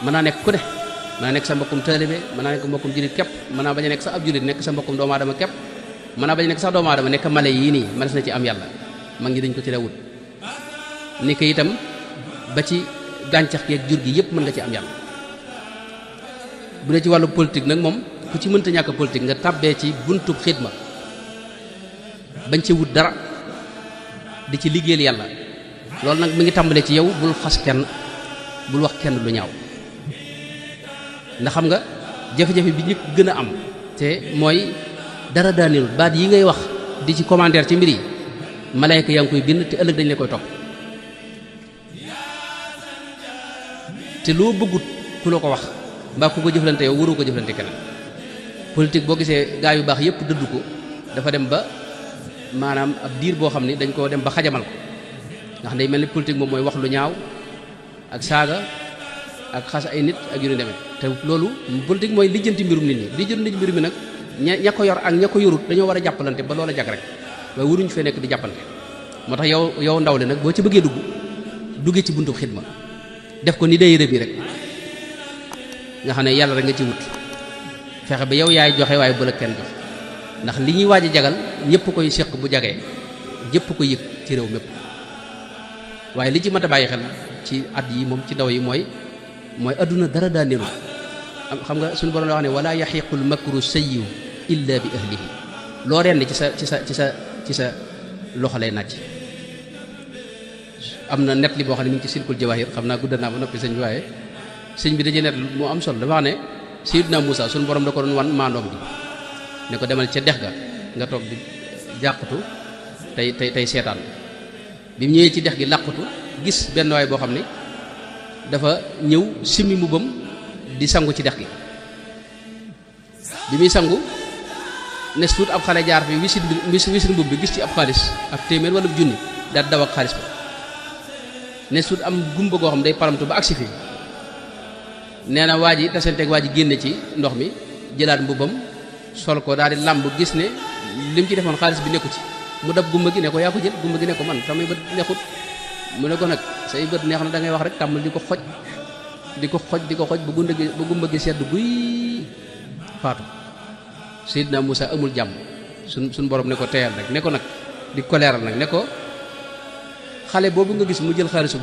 mën naa nekk ku ne mën naa nekk sa mbokkum taalibe mën naa nekk mbokkum jullit képp mën naa bañ a nekk sax ab jullit nekk sa mbokkum doomu aadama képp mën naa bañ a nekk sax doomu aadama nekk mala yii nii mënees na ci am yàlla mag ñi dañ ko ci la wut ni ko itam ba ci gàncax gi ak jur gi yëpp mën nga ci am yàlla bu dee ci wàllu politique nag moom ku ci mënta ñàkk politique nga tàbbee ci buntub xidma bañ ci wut dara di ci liggéeyal yàlla loolu nag mi ngi tàmbalee ci yow bul xas kenn bul wax kenn lu ñaaw ndax xam nga jafe-jafe bi ñu gën a am te mooy dara daaneel baat yi ngay wax di ci commentaire ci mbir yi malayka yaa ngi koy bind te ëllëg dañ la koy topp te loo bëggut ku la ko wax mbaa ku ko jëflante yow waroo ko jëflante keneen politique boo gisee gaa yu baax yépp dëdd ko dafa dem ba maanaam ab diir boo xam ni dañ koo dem ba xajamal ko ndax day mel ni politique moom mooy wax lu ñaaw ak saaga ak xas ay nit ak yu ñu demee te loolu politique mooy lijjanti mbirum nit ñi lijjanti mbir mi nag ña ko yor ak ña ko yorut dañoo war a jàppalante ba loola jag rek waaye waruñu fee nekk di jàppante moo tax yow ndaw li nag boo ci bëggee duggee ci buntu xidma def ko ni day rëb yi rek nga xam ne yàlla rek nga ci wut fexe ba yow yaay joxe waaye bu la kenn jox ndax li ñuy waaj a jagal ñëpp koy séq bu jagee ñëpp ko yëg ci réew mépp waaye li ci mat a bàyyi xel ci at yi moom ci ndaw yi mooy adduna dara daa nelu xam nga suñu borom la wax ne wala yaxiqul makru sayyi'u illa bi ahlihi loo rend ci sa loxo lay nàcc am na net li boo xam ne mi ngi ci silkul jawahir xam naa guddal naa ba noppi sëñ bi waaye sëñ bi dajee net moo am solo dafa wax ne Sayyidina Muusa suñu borom da ko doon wan maandoom gi ne ko demal ca dex ga nga toog di jàqatu tey seetaan bi mu ñëwee ci dex gi làqutu gis benn waay boo xam ne dafa ñëw simmi mbubbam di sangu ci dex gi bi muy sangu nes tuut ab xale jaar fi wisin mbubb bi gis ci ab xaalis ab téeméer wala junni daal daw ak xaalis ba nes tuut am gumba goo xam day paramtu ba agsi fi nee na waa ji tasanteeg waa ji génne ci ndox mi jëlaat mbubbam sol ko daal di làmb gis ne lim ci defoon xaalis bi nekku ci mu dab gumba gi ne ko yaa ko jël gumba gi ne ko man samay bët neexut mu ne ko nag say bët neex na da ngay wax rek tàmmal di ko xoj ba gumba gi sedd guy faatu Seydina Muusa amul jàmm suñ borom ne ko teyal rek ne ko nag di ko leeral nag ne ko xale boobu nga gis mu jël xaalisu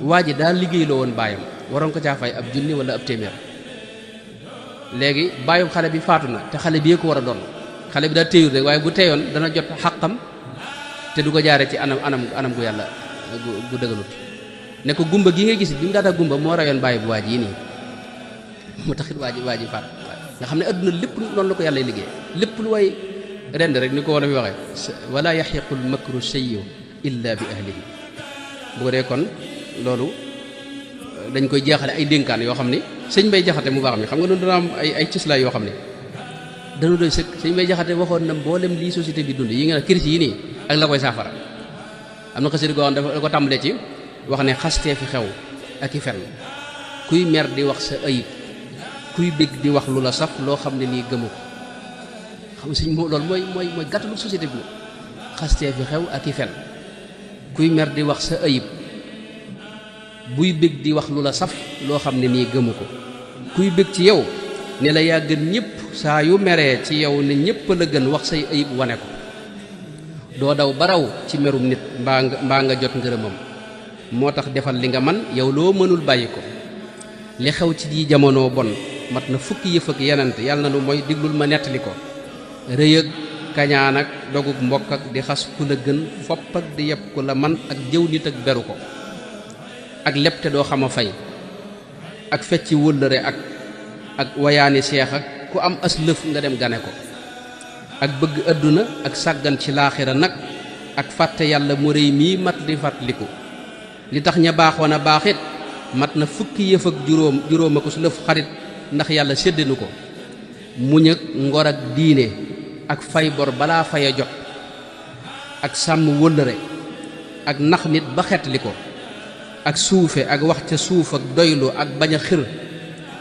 waa ji daal liggéey loo woon baayam waroon ko caa fay ab junni wala ab téeméer léegi baayum xale bi faatu na te xale bi ko war a doon xale bi daal téyul rek waaye bu teyoon dana jot xàqam te du ko jaaree ci anam gu yàlla gu dëggalut ne ko gumba gi nga gis bi mu daata gumba moo rayoon bàyyi bu waaj yi nii mu taxit waa ji faat nga xam ne adduna lépp noonu la ko yàlla liggéey lépp lu way rend rek ni ko war a fi waxee wala yaxiqul makru sayyi'u illa bi ahlihi bu ko dee kon loolu dañ koy jeexale ay dénkaan yoo xam ne sëñ Bay Jaxate mu baax mi xam nga doon dana am ay cislaay yoo xam ne dana doy sëkk sëñ Bay Jaxate waxoon na mboolem lii société bi dund yi nga ne crise yi nii ak la koy saafara am na xasida goo xam dafa ko tàmbalee ci wax ne xastee fi xew ak i fen kuy mer di wax sa ayib kuy bég di wax lu la saf loo xam ne nii gëmu ko xam sëñ moo loolu mooy gàttalu société bi xastee fi xew ak i fen kuy mer di wax sa ayib buy bég di wax lu la saf loo xam ne nii gëmu ko kuy bég ci yow ne la yaa gën ñëpp saa yu meree ci yow ne ñëpp la gën wax say ayib wane ko doo daw baraw ci merum nit mbaa nga jot ngërëmam moo tax defal li nga man yow loo mënul bàyyi ko li xew ci ji jamono bon mat na fukki yëf ak yenant yàlla na nu mooy diglul ma nettali ko rëy ak kañaan ak dogug mbokk ak di xas ku la gën fopp ak di yeb ku la man ak jëw nit ak beru ko ak lépp te doo xam a fay ak fecci wëllëre ak wayaani seex ak ku am as lëf nga dem gane ko ak bëgg àdduna ak sàggan ci laaxira nag ak fàtte yàlla mu réy mii mat di fàttaliku li tax ña baaxoon a baaxit mat na fukki yëf ak juróom ak su lëf xarit ndax yàlla séddenu ko muñ ak ngor ak diine ak fay bor balaa fay a jot ak sàmm wëllëre ak nax nit ba xettali ko ak suufe ak wax ca suuf ak doylu ak bañ a xir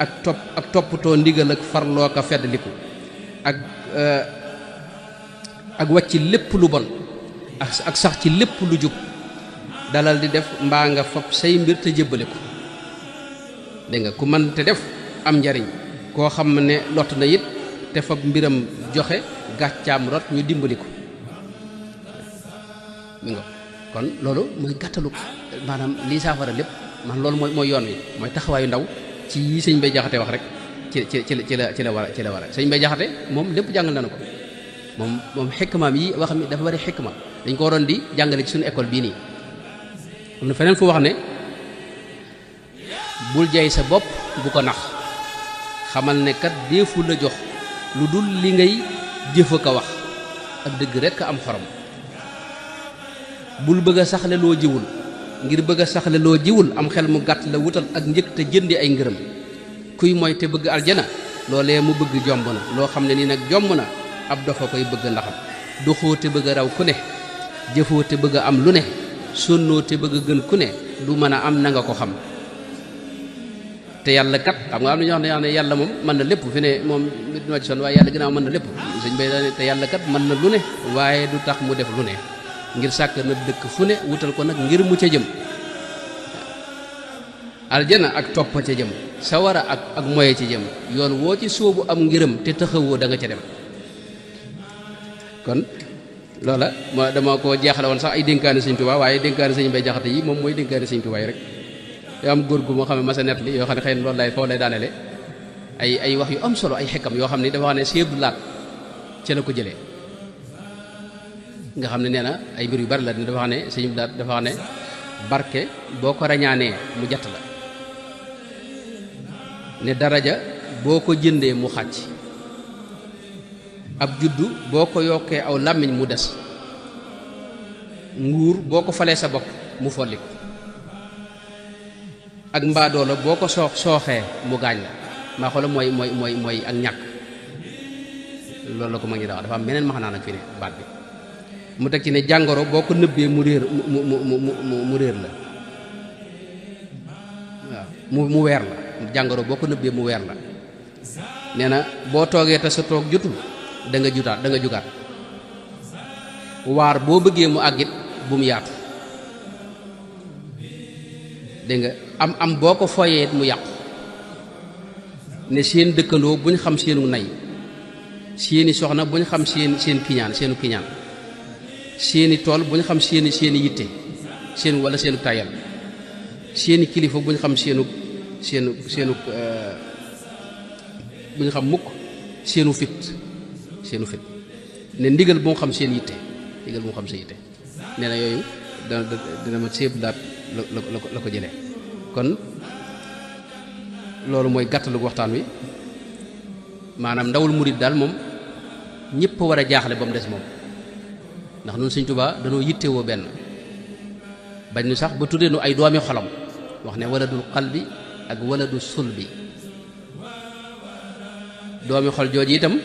ak toppatoo ndigal ak farloo ka feddliku ak wàcc lépp lu bon ak sax ci lépp lu jub dalal di def mbaa nga fab say mbir te jébbale ko dégg nga ku mën te def am njariñ koo xam ne lott na it te fab mbiram joxe gàccaam rot ñu dimbali ko mi nga kon loolu mooy gàttalu maanaam lii saafara lépp man loolu mooy yoon wi mooy taxawaayu ndaw ci yi sëñ Bay Jaxate wax rek ci la war a sëñ Bay Jaxate moom lépp jàngal na ko moom xikmaam yi wax mi dafa bari xikma dañ ko waroon di jàngale ci suñu école bii nii am na feneen fu wax ne bul jay sa bopp bu ko nax xamal ne kat deefu la jox lu dul li ngay jëf ko wax ak dëgg rekk am xorom bul bëgg a saxle loo jiwul ngir bëgg a saxle loo jiwul am xel mu gàtt la wutal ak njëg te jëndi ay ngërëm kuy mooy te bëgg aljana loolee mu bëgg jomb na loo xam ne nii nag jomb na ab dofa koy bëgg ndaxam doxoo te bëgg a raw ku ne jëfoo te bëgg a am lu ne sonnoo te bëgg a gën ku ne du mën a am na nga ko xam te yàlla kat xam nga am na ñoo xam ne yàlla moom mën na lépp fi ne moom noo ci son waaye yàlla ginnaaw mën na lépp sëñ bay daane te yàlla kat mën na lu ne waaye du tax mu def lu ne ngir sàkk na dëkk fu ne wutal ko nag ngir mu ca jëm aljana ak topp ca jëm sawara ak moye ci jëm yoon woo ci sóobu am ngiram te taxawoo da nga ca dem kon loola ma dama ko jeexale woon sax ay dénkaane sëñ Tuubaa waaye dénkaane sëñ Mbay Jaxate yi moom mooy dénkaane sëñ Tuubaa yi rek yoo am góor gu moo xam ne masa net li yoo xam ne xëy na loolu lay foofu lay daanele ay wax yu am solo ay xekkam yoo xam ne dafa wax ne Sëñ Abdu Laat ca la ko jëlee nga xam ne nee na ay mbir yu bari la dafa wax ne Sëñ Abdu Laat dafa wax ne barke boo ko rañaanee mu jatt la ne daraja boo ko jëndee mu xàcc ab juddu boo ko yokkee aw làmmiñ mu des nguur boo ko falee sa bopp mu folliku ak mbaadoo la boo ko sooxee mu gaañ la maa xoola mooy ak ñàkk loolu la ko ma ngi dafa am meneen maxanaa nag fi ne baat bi mu teg ci ne jàngoro boo ko nëbbee mu réer mu réer la waaw mu weer la jàngoro boo ko nëbbee mu weer la nee na boo toogee te sa toog jotul da nga jugaat waar boo bëggee mu àggit bu mu yaatu dégg nga am boo ko foyee mu yàqu ne seen dëkkandoo buñ xam seenu nay seeni soxna buñ xam seen kiñaan seenu kiñaan seeni tool buñ xam seeni yitte seen wala seenu tayal seeni kilifa buñ xam seenu buñ xam mukk seenu fit ne ndigal bu mu xam seen yitte ndigal bu mu xam seen yitte nee na yooyu dina ma séeb daat la ko jëlee kon loolu mooy gàttalu waxtaan wi maanaam ndawul murit daal moom ñëpp war a jaaxle ba mu des moom ndax nun Sëñ Tuubaa danoo yittewoo benn bañ nu sax ba tuddee nu ay doomi xolam wax ne waladul qalbi ak waladu sulbi doomi xol jooju itam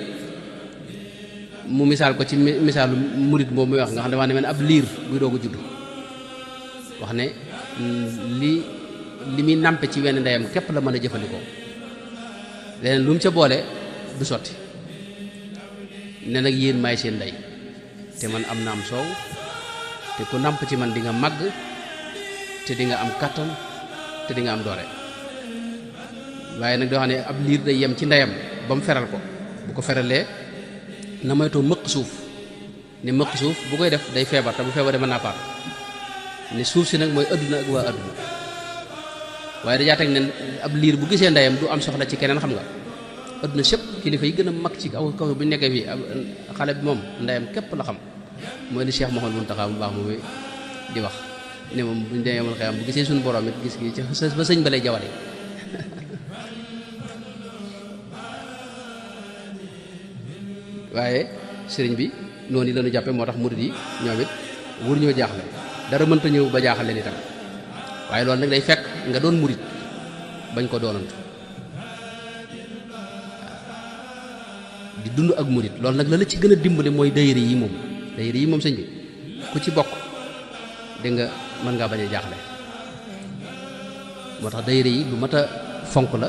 mu misaal ko ci misaalu murit boobu muy wax nga xam ne wax ne man ab liir buy doog a judd wax ne li muy nàmpe ci wenn ndeyam képp la mën a jëfandikoo leneen lu mu ca boole du sotti ne nag yéen maay seen ndey te man am na am soow te ku nàmp ci man di nga màgg te di nga am kattan te di nga am doole waaye nag doo xam ne ab liir day yem ci ndeyam ba mu feral ko bu ko feralee na moytoo mëq suuf ne mëq suuf bu koy def day feebar te bu feebaree mën naa faat ne suuf si nag mooy adduna ak waa adduna waaye dajaa teg ne ab liir bu gisee ndeyam du am soxla ci keneen xam nga adduna sëpp kilifa yi gën a mag ci kaw bu ñu nekkee fii xale bi moom ndeyam képp la xam mooy li Cheikh Mouhamadou Mountakha mu baax moom di wax ne moom buñ demee yomal xëyam bu gisee suñu borom it gis gi ci ba sëñ ba lay jawale waaye sëriñ bi noonu la ñu jàppe moo tax murid yi ñoom it wur ñoo jaaxle dara mënta ñëw ba jaaxal leen itam waaye loolu nag day fekk nga doon murid bañ ko doonantu di dund ak murid loolu nag la ci gën a dimbale mooy daayira yi moom sëñ bi ku ci bokk dégg nga mën ngaa bañ a jaaxle moo tax daayira yi lu mat a fonk la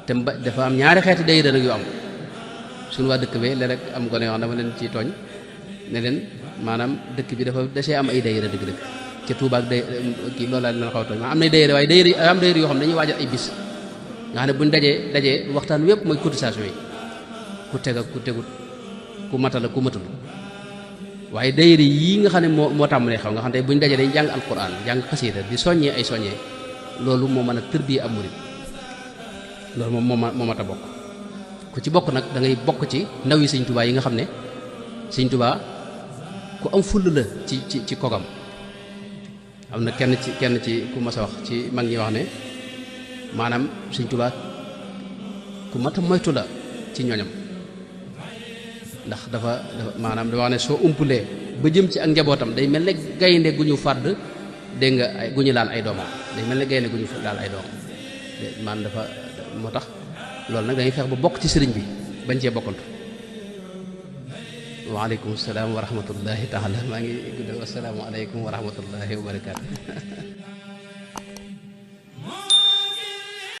te dafa am ñaari xeeti daayira nag yu am suñu waa dëkk bee léeg-léeg am gone yoo xam dama leen ci tooñ ne leen maanaam dëkk bi dafa dasee am ay daayira dëgg-dëgg ca Tuubaa ak kii loolu laa leen xaw a tooñ am nay daayira waaye daayira yoo xam ne dañuy waajal ay bis nga xam ne buñ dajee waxtaan wépp mooy cotisation yi ku teg ak ku tegut ku matal ak ku matul waaye daayira yii nga xam ne moo tàmbalee xaw nga xam ne buñ dajee dañ jàng alquran jàng xasiida di soññee ay soññee loolu moo mën a tërbiye am murid loolu moom moo mat a bokk ku ci bokk nag da ngay bokk ci ndaw yi Sëñ Tuubaa yi nga xam ne Sëñ Tuubaa ku am full la ci kogam am na kenn ci ku mas a wax ci mag ñi wax ne maanaam Sëñ Tuubaa ku mat a moytu la ci ñoñam ndax dafa maanaam dafa wax ne soo umpulee ba jëm ci ak njabootam day mel ne gaynde gu ñu fàdd dégg nga gu ñu laal ay doomam day mel ne gaynde gu ñu laal ay doomam maanaam dafa moo tax loolu nag dañuy fex ba bokk ci sëriñ bi bañ cee bokkantu waaleykum salaam wa rahmatullahi taala maa ngi gudd wasalaamu aleykum wa rahmatullahi wa barakaatu